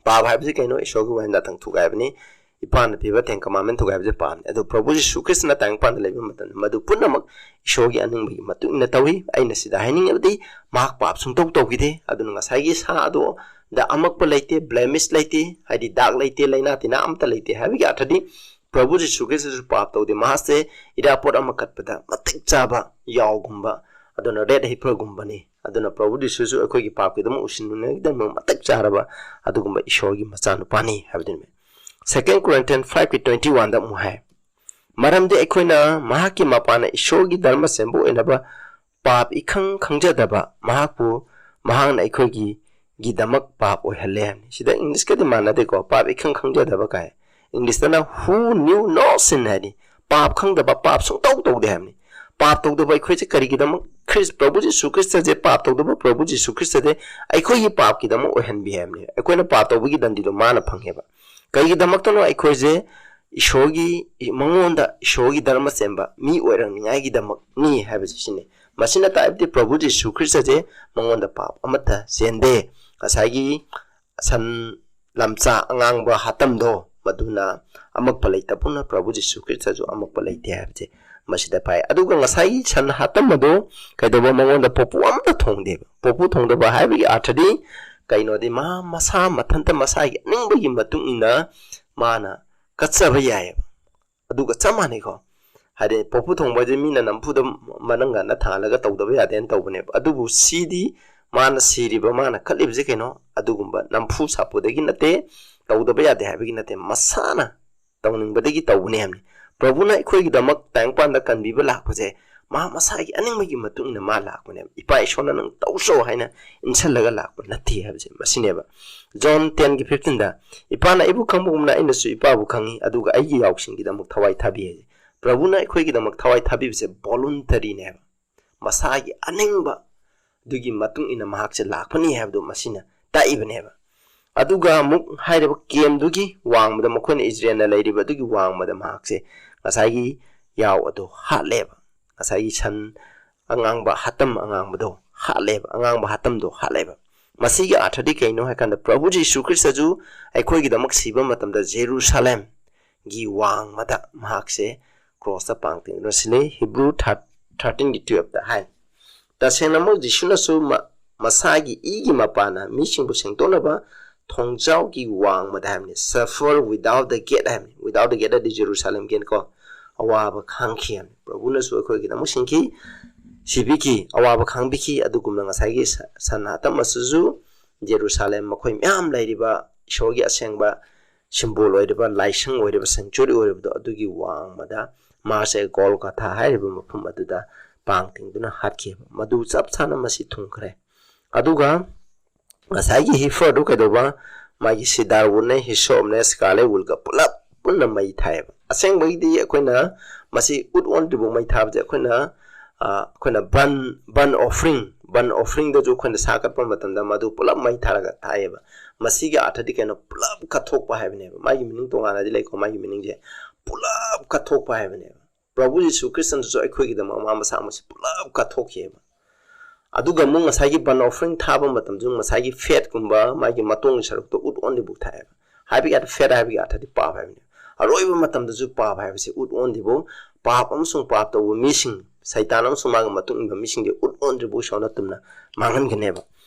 ꯄꯥꯞ ꯍꯥꯏꯕꯁꯤ ꯀꯩꯅꯣ? ꯏꯁꯣꯔꯒꯤ ꯋꯥꯍꯟꯗ ꯌꯥꯊꯪ ꯊꯨꯒꯥꯏꯕꯅꯤ꯫ ꯏꯄꯥꯅ ꯄꯤꯕ ꯇꯦꯟ ꯀꯃꯥꯟꯃꯦꯟ ꯊꯨꯒꯥꯏꯕꯁꯦ ꯄꯥꯞꯅꯤ꯫ ꯑꯗꯨ ꯄ꯭ꯔꯚꯨ ꯖꯤꯁꯨ ꯈ꯭ꯔꯤꯁꯇꯅ ꯇꯥꯏꯕꯪꯄꯥꯟꯗ ꯂꯩꯕ ꯃꯇꯝꯗ ꯃꯗꯨ ꯄꯨꯝꯅꯃꯛ ꯏꯁꯣꯔꯒꯤ ꯑꯅꯤꯡꯕꯒꯤ ꯃꯇꯨꯡ ꯏꯟꯅ ꯇꯧꯏ꯫ ꯑꯩꯅ ꯁꯤꯗ ꯍꯥꯏꯅꯤꯡꯉꯤꯕꯗꯤ ꯃꯍꯥꯛ ꯄꯥꯞ ꯁꯨꯡꯇꯧ ꯇꯧꯈꯤꯗꯦ꯫ ꯑꯗꯨꯅ ꯉꯁꯥꯏꯒꯤ ꯁꯥ ꯑꯗꯨꯗ ꯑꯃꯛꯄ ꯂꯩꯇꯦ, ꯕ꯭ꯂꯦꯃꯤꯁ ꯂꯩꯇꯦ, ꯍꯥꯏꯗꯤ ꯗꯥꯛ ꯂꯩꯇꯦ, ꯂꯥꯏꯅꯥ ꯇꯤꯟꯅꯥ ꯑꯃꯠꯇ ꯂꯩꯇꯦ ꯍꯥꯏꯕꯒꯤ ꯑꯔꯊꯗꯤ ꯄ꯭ꯔꯚꯨ ꯖꯤꯁꯨ ꯈ꯭ꯔꯤꯁꯇꯁꯨ ꯄꯥꯞ ꯇꯧꯗꯦ꯫ ꯃꯍꯥꯛꯁꯦ ꯏꯔꯥꯄꯣꯠ ꯑꯃ ꯀꯠꯄꯗ ꯃꯇꯤꯛ ꯆꯥꯕ ꯌꯥꯎꯒꯨꯝꯕ, ꯑꯗꯨꯅ ꯔꯦꯠ ꯍꯤꯞꯄꯔꯒꯨꯝꯕꯅꯤ꯫ ꯑꯗꯨꯅ ꯄ꯭ꯔꯚꯨ ꯖꯤꯁꯨꯁꯨ ꯑꯩꯈꯣꯏꯒꯤ ꯄꯥꯞꯀꯤꯗꯃꯛ ꯎꯁꯤꯟꯅꯅꯕꯒꯤꯗꯃꯛ ꯃꯇꯤꯛ ꯆꯥꯔꯕ ꯑꯗꯨꯒꯨꯝꯕ ꯏꯁꯣꯔꯒꯤ ꯃꯆꯥꯅꯨꯄꯥꯅꯤ ꯍꯥꯏꯕꯗꯨꯅꯤ꯫ ꯁꯦꯀꯦꯟ ꯀꯣꯔꯤꯟꯊꯤꯌꯟ ꯐꯥꯏꯚꯀꯤ ꯇ꯭ꯋꯦꯟꯇꯤ ꯋꯥꯟꯗ ꯑꯃꯨꯛ ꯍꯥꯏ, "ꯃꯔꯝꯗꯤ ꯑꯩꯈꯣꯏꯅ ꯃꯍꯥꯛꯀꯤ ꯃꯄꯥꯟꯅ ꯏꯁꯣꯔꯒꯤ ꯙꯔꯃ ꯁꯦꯝꯕ ꯑꯣꯏꯅꯕ ꯄꯥꯞ ꯏꯈꯪ ꯈꯪꯖꯗꯕ ꯃꯍꯥꯛꯄꯨ ꯃꯍꯥꯛꯅ ꯑꯩꯈꯣꯏꯒꯤ, ꯒꯤꯗꯃꯛ ꯄꯥꯞ ꯑꯣꯏꯍꯜꯂꯦ" ꯍꯥꯏꯕꯅꯤ꯫ ꯁꯤꯗ ꯏꯪꯂꯤꯁꯀꯗꯤ ꯃꯥꯟꯅꯗꯦꯀꯣ, ꯄꯥꯞ ꯏꯈꯪ ꯈꯪꯖꯗꯕ ꯀꯥꯏ꯫ ꯏꯪꯂꯤꯁꯇꯅ "Who knew no sin" ꯍꯥꯏꯅꯤ꯫ ꯄꯥꯞ ꯈꯪꯗꯕ, ꯄꯥꯞ ꯁꯨꯡꯇꯧ ꯇꯧꯗꯦ ꯍꯥꯏꯕꯅꯤ꯫ ꯄꯥꯞ ꯇꯧꯗꯕ ꯑꯩꯈꯣꯏꯁꯦ ꯀꯔꯤꯒꯤꯗꯃꯛ? ꯈ꯭ꯔꯤꯁ-, ꯄ꯭ꯔꯚꯨ ꯖꯤꯁꯨ ꯈ꯭ꯔꯤꯁꯇꯁꯦ, ꯄꯥꯞ ꯇꯧꯗꯕ ꯄ꯭ꯔꯚꯨ ꯖꯤꯁꯨ ꯈ꯭ꯔꯤꯁꯇꯁꯦ ꯑꯩꯈꯣꯏꯒꯤ ꯄꯥꯞꯀꯤꯗꯃꯛ ꯑꯣꯏꯍꯟꯕꯤ ꯍꯥꯏꯕꯅꯤ꯫ ꯑꯩꯈꯣꯏꯅ ꯄꯥꯞ ꯇꯧꯕꯒꯤ ꯗꯟꯗꯤꯗꯣ ꯃꯥꯅ ꯐꯪꯉꯦꯕ꯫ ꯀꯩꯒꯤꯗꯃꯛꯇꯅꯣ? ꯑꯩꯈꯣꯏꯁꯦ ꯏꯁꯣꯔꯒꯤ, ꯃꯉꯣꯟꯗ ꯏꯁꯣꯔꯒꯤ ꯙꯔꯃ ꯆꯦꯟꯕ ꯃꯤ ꯑꯣꯏꯔꯛꯅꯤꯉꯥꯏꯒꯤꯗꯃꯛꯅꯤ ꯍꯥꯏꯕꯁꯤ ꯁꯤꯅꯤ꯫ ꯃꯁꯤꯅ ꯇꯥꯛꯏꯕꯗꯤ ꯄ꯭ꯔꯚꯨ ꯖꯤꯁꯨ ꯈ꯭ꯔꯤꯁꯇꯁꯦ ꯃꯉꯣꯟꯗ ꯄꯥꯞ ꯑꯃꯠꯇ ꯆꯦꯟꯗꯦ꯫ ꯉꯁꯥꯏꯒꯤ ꯁꯟ ꯂꯝꯆꯥ ꯑꯉꯥꯡꯕ ꯍꯥꯇꯝꯗꯣ, ꯃꯗꯨꯅ ꯑꯃꯛꯄ ꯂꯩꯇꯕꯅ ꯄ꯭ꯔꯚꯨ ꯖꯤꯁꯨ ꯈ꯭ꯔꯤꯁꯇꯁꯨ ꯑꯃꯛꯄ ꯂꯩꯇꯦ ꯍꯥꯏꯕꯁꯦ ꯃꯁꯤꯗ ꯐꯥꯏ꯫ ꯑꯗꯨꯒ ꯉꯁꯥꯏꯒꯤ ꯁꯟ ꯍꯥꯇꯝ ꯑꯗꯨ ꯀꯩꯗꯧꯕ? ꯃꯉꯣꯟꯗ ꯄꯣꯄꯨ ꯑꯃꯠꯇ ꯊꯣꯡꯗꯦꯕ꯫ ꯄꯣꯄꯨ ꯊꯣꯡꯗꯕ ꯍꯥꯏꯕꯒꯤ ꯑꯥꯔꯊꯗꯤ ꯀꯩꯅꯣꯗꯤ, ꯃꯥ ꯃꯁꯥ ꯃꯊꯟꯇ ꯃꯁꯥꯒꯤ ꯑꯅꯤꯡꯕꯒꯤ ꯃꯇꯨꯡ ꯏꯟꯅ ꯃꯥꯅ ꯀꯠꯆꯕ ꯌꯥꯏꯑꯕ꯫ ꯑꯗꯨꯒ ꯆꯞ ꯃꯥꯟꯅꯩꯀꯣ꯫ ꯍꯥꯏꯗꯤ ꯄꯣꯄꯨ ꯊꯣꯡꯕ ꯍꯥꯏꯗꯤ ꯃꯤꯅ ꯅꯝꯐꯨꯗ ꯃꯅꯪꯒꯟꯗ ꯊꯥꯜꯂꯒ ꯇꯧꯗꯕ ꯌꯥꯗꯦꯅ ꯇꯧꯕꯅꯦꯕ꯫ ꯑꯗꯨꯕꯨ ꯁꯤꯗꯤ ꯃꯥꯅ ꯁꯤꯔꯤꯕ, ꯃꯥꯅ ꯀꯠꯂꯤꯕꯁꯦ ꯀꯩꯅꯣ? ꯑꯗꯨꯒꯨꯝꯕ ꯅꯝꯐꯨ ꯁꯥꯐꯨꯗꯒꯤ ꯅꯠꯇꯦ, ꯇꯧꯗꯕ ꯌꯥꯗꯦ ꯍꯥꯏꯕꯒꯤ ꯅꯠꯇꯦ, ꯃꯁꯥꯅ ꯇꯧꯅꯤꯡꯕꯗꯒꯤ ꯇꯧꯕꯅꯦ ꯍꯥꯏꯕꯅꯤ꯫ ꯄ꯭ꯔꯚꯨꯅ ꯑꯩꯈꯣꯏꯒꯤꯗꯃꯛ ꯇꯥꯏꯕꯪꯄꯥꯟꯗ ꯀꯟꯕꯤꯕ ꯂꯥꯛꯄꯁꯦ ꯃꯥ ꯃꯁꯥꯒꯤ ꯑꯅꯤꯡꯕꯒꯤ ꯃꯇꯨꯡ ꯏꯟꯅ ꯃꯥ ꯂꯥꯛꯄꯅꯦꯕ꯫ ꯏꯄꯥ ꯏꯁꯣꯔꯅ ꯅꯪ ꯇꯧꯆꯣ ꯍꯥꯏꯅ ꯏꯟꯁꯤꯜꯂꯒ ꯂꯥꯛꯄ ꯅꯠꯇꯦ ꯍꯥꯏꯕꯁꯦ ꯃꯁꯤꯅꯦꯕ꯫ ꯖꯣꯟ ꯇꯦꯟꯒꯤ ꯐꯤꯐꯇꯤꯟꯗ, "ꯏꯄꯥꯅ ꯑꯩꯕꯨ ꯈꯪꯕꯒꯨꯝꯅ ꯑꯩꯅꯁꯨ ꯏꯄꯥꯕꯨ ꯈꯪꯉꯤ, ꯑꯗꯨꯒ ꯑꯩꯒꯤ ꯌꯥꯎꯁꯤꯡꯒꯤꯗꯃꯛ ꯊꯋꯥꯏ ꯊꯥꯕꯤ" ꯍꯥꯏꯁꯦ꯫ ꯄ꯭ꯔꯚꯨꯅ ꯑꯩꯈꯣꯏꯒꯤꯗꯃꯛ ꯊꯋꯥꯏ ꯊꯥꯕꯤꯕꯁꯦ ꯚꯣꯂꯨꯟꯇꯔꯤꯅꯦꯕ꯫ ꯃꯁꯥꯒꯤ ꯑꯅꯤꯡꯕ ꯑꯗꯨꯒꯤ ꯃꯇꯨꯡ ꯏꯟꯅ ꯃꯍꯥꯛꯁꯦ ꯂꯥꯛꯄꯅꯤ ꯍꯥꯏꯕꯗꯨ ꯃꯁꯤꯅ ꯇꯥꯛꯏꯕꯅꯦꯕ꯫ ꯑꯗꯨꯒ ꯑꯃꯨꯛ ꯍꯥꯏꯔꯤꯕ ꯀꯦꯝꯗꯨꯒꯤ ꯋꯥꯡꯃꯗ, ꯃꯈꯣꯏꯅ ꯏꯖꯔꯦꯜꯅ ꯂꯩꯔꯤꯕ ꯑꯗꯨꯒꯤ ꯋꯥꯡꯃꯗ ꯃꯍꯥꯛꯁꯦ ꯉꯁꯥꯏꯒꯤ ꯌꯥꯎ ꯑꯗꯨ ꯍꯥꯠꯂꯦꯕ꯫ ꯉꯁꯥꯏꯒꯤ ꯁꯟ ꯑꯉꯥꯡꯕ ꯍꯥꯇꯝ ꯑꯉꯥꯡꯕꯗꯣ ꯍꯥꯠꯂꯦꯕ, ꯑꯉꯥꯡꯕ ꯍꯥꯇꯝꯗꯣ ꯍꯥꯠꯂꯦꯕ꯫ ꯃꯁꯤꯒꯤ ꯑꯥꯔꯊꯗꯤ ꯀꯩꯅꯣ ꯍꯥꯏ ꯀꯥꯟꯗ, ꯄ꯭ꯔꯚꯨ ꯖꯤꯁꯨ ꯈ꯭ꯔꯤꯁꯇꯁꯨ ꯑꯩꯈꯣꯏꯒꯤꯗꯃꯛ ꯁꯤꯕ ꯃꯇꯝꯗ ꯖꯦꯔꯨꯁꯥꯂꯦꯝꯒꯤ ꯋꯥꯡꯃꯗ ꯃꯍꯥꯛꯁꯦ ꯀ꯭ꯔꯣꯁꯇ ꯄꯥꯡ ꯇꯤꯡꯗꯨꯅ ꯁꯤꯜꯂꯤ꯫ ꯍꯤꯕ꯭ꯔꯨ ꯊꯥꯔꯇꯤꯟꯒꯤ ꯇꯨꯌꯦꯜꯞꯇ ꯍꯥꯏ꯫ ꯇꯁꯦꯡꯅꯃꯛ ꯖꯤꯁꯨꯅꯁꯨ ꯃ-, ꯃꯁꯥꯒꯤ ꯏꯒꯤ ꯃꯄꯥꯟꯅ ꯃꯤꯁꯤꯡꯕꯨ ꯁꯦꯡꯗꯣꯛꯅꯕ ꯊꯣꯡꯖꯥꯎꯒꯤ ꯋꯥꯡꯃꯗ ꯍꯥꯏꯕꯅꯤ, "Suffer without the gate" ꯍꯥꯏꯕꯅꯤ꯫ Without the gate ꯍꯥꯏꯗꯤ ꯖꯦꯔꯨꯁꯥꯂꯦꯝ gate ꯀꯣ, ꯑꯋꯥꯕ ꯈꯥꯡꯈꯤ ꯍꯥꯏꯕꯅꯤ꯫ ꯄ꯭ꯔꯚꯨꯅꯁꯨ ꯑꯩꯈꯣꯏꯒꯤꯗꯃꯛ ꯁꯤꯡꯈꯤ, ꯁꯤꯕꯤꯈꯤ, ꯑꯋꯥꯕ ꯈꯥꯡꯕꯤꯈꯤ꯫ ꯑꯗꯨꯒꯨꯝꯅ ꯉꯁꯥꯏꯒꯤ ꯁ-, ꯁꯟ ꯍꯥꯇꯝ ꯑꯁꯤꯁꯨ ꯖꯦꯔꯨꯁꯥꯂꯦꯝ, ꯃꯈꯣꯏ ꯃꯌꯥꯝ ꯂꯩꯔꯤꯕ ꯏꯁꯣꯔꯒꯤ ꯑꯁꯦꯡꯕ ꯁꯤꯝꯕꯣꯜ ꯑꯣꯏꯔꯤꯕ, ꯂꯥꯏꯁꯪ ꯑꯣꯏꯔꯤꯕ, sanctuary ꯑꯣꯏꯔꯤꯕꯗꯣ, ꯑꯗꯨꯒꯤ ꯋꯥꯡꯃꯗ ꯃꯥꯁꯦ ꯒꯣꯜꯒꯣꯊꯥ ꯍꯥꯏꯔꯤꯕ ꯃꯐꯝ ꯑꯗꯨꯗ ꯄꯥꯡ ꯇꯤꯡꯗꯨꯅ ꯍꯥꯠꯈꯤꯕ꯫ ꯃꯗꯨ ꯆꯞ ꯆꯥꯅ ꯃꯁꯤ ꯊꯨꯡꯈ꯭ꯔꯦ꯫ ꯑꯗꯨꯒ ꯉꯁꯥꯏꯒꯤ ꯍꯤꯐꯔꯗꯨ ꯀꯩꯗꯧꯕ? ꯃꯥꯒꯤ ꯁꯤꯗꯥꯔ ꯋꯨꯗꯅꯦ, ꯍꯤꯁꯣꯞꯅꯦ, ꯁ꯭ꯀꯥꯔꯂꯦꯠ ꯋꯨꯗꯀ ꯄꯨꯂꯞ ꯄꯨꯟꯅ ꯃꯩ ꯊꯥꯏꯌꯦꯕ꯫ ꯑꯁꯦꯡꯕꯒꯤꯗꯤ ꯑꯩꯈꯣꯏꯅ ꯃꯁꯤ ꯎꯠ ꯑꯣꯟꯗ꯭ꯔꯤꯐꯥꯎ ꯃꯩ ꯊꯥꯕꯁꯦ ꯑꯩꯈꯣꯏꯅ, ꯑ, ꯑꯩꯈꯣꯏꯅ burnt, burnt offering, burnt offeringꯗꯁꯨ ꯑꯩꯈꯣꯏꯅ ꯁꯥ ꯀꯠꯄ ꯃꯇꯝꯗ ꯃꯗꯨ ꯄꯨꯂꯞ ꯃꯩ ꯊꯥꯔꯒ ꯊꯥꯏꯌꯦꯕ꯫ ꯃꯁꯤꯒꯤ ꯑꯥꯔꯊꯗꯤ ꯀꯩꯅꯣ? ꯄꯨꯂꯞ ꯀꯠꯊꯣꯛꯄ ꯍꯥꯏꯕꯅꯦꯕ꯫ ꯃꯥꯒꯤ meaning ꯇꯣꯉꯥꯟꯅꯗꯤ ꯂꯩꯀꯣ, ꯃꯥꯒꯤ meaningꯁꯦ ꯄꯨꯂꯞ ꯀꯠꯊꯣꯛꯄ ꯍꯥꯏꯕꯅꯦꯕ꯫ ꯄ꯭ꯔꯚꯨ ꯖꯤꯁꯨ ꯈ꯭ꯔꯤꯁꯇꯅꯁꯨ ꯑꯩꯈꯣꯏꯒꯤꯗꯃꯛ ꯃꯥ ꯃꯁꯥ ꯃꯁꯤ ꯄꯨꯂꯞ ꯀꯠꯊꯣꯛꯈꯤꯑꯕ꯫ ꯑꯗꯨꯒ ꯑꯃꯨꯛ ꯉꯁꯥꯏꯒꯤ burnt offering ꯊꯥꯕ ꯃꯇꯝꯗꯁꯨ ꯉꯁꯥꯏꯒꯤ fatꯀꯨꯝꯕ ꯃꯥꯒꯤ ꯃꯇꯣꯡꯒꯤ ꯁꯔꯨꯛꯇꯣ ꯎꯠ ꯑꯣꯟꯗ꯭ꯔꯤꯐꯥꯎ ꯊꯥꯏꯑꯕ꯫ ꯍꯥꯏꯕꯒꯤ ꯑꯥꯔꯊ, fat ꯍꯥꯏꯕꯒꯤ ꯑꯥꯔꯊꯗꯤ ꯄꯥꯞ ꯍꯥꯏꯕꯅꯤ꯫ ꯑꯔꯣꯏꯕ ꯃꯇꯝꯗꯁꯨ ꯄꯥꯞ ꯍꯥꯏꯕꯁꯤ ꯎꯠ ꯑꯣꯟꯗ꯭ꯔꯤꯐꯥꯎ, ꯄꯥꯞ ꯑꯃꯁꯨꯡ ꯄꯥꯞ ꯇꯧꯕ ꯃꯤꯁꯤꯡ, ꯁꯩꯇꯥꯟ ꯑꯃꯁꯨꯡ ꯃꯥꯒꯤ ꯃꯇꯨꯡ ꯏꯟꯕ ꯃꯤꯁꯤꯡꯗꯤ ꯎꯠ ꯑꯣꯟꯗ꯭ꯔꯤꯐꯥꯎ ꯏꯁꯣꯔꯅ ꯇꯨꯝꯅ ꯃꯥꯡꯍꯟꯒꯅꯦꯕ꯫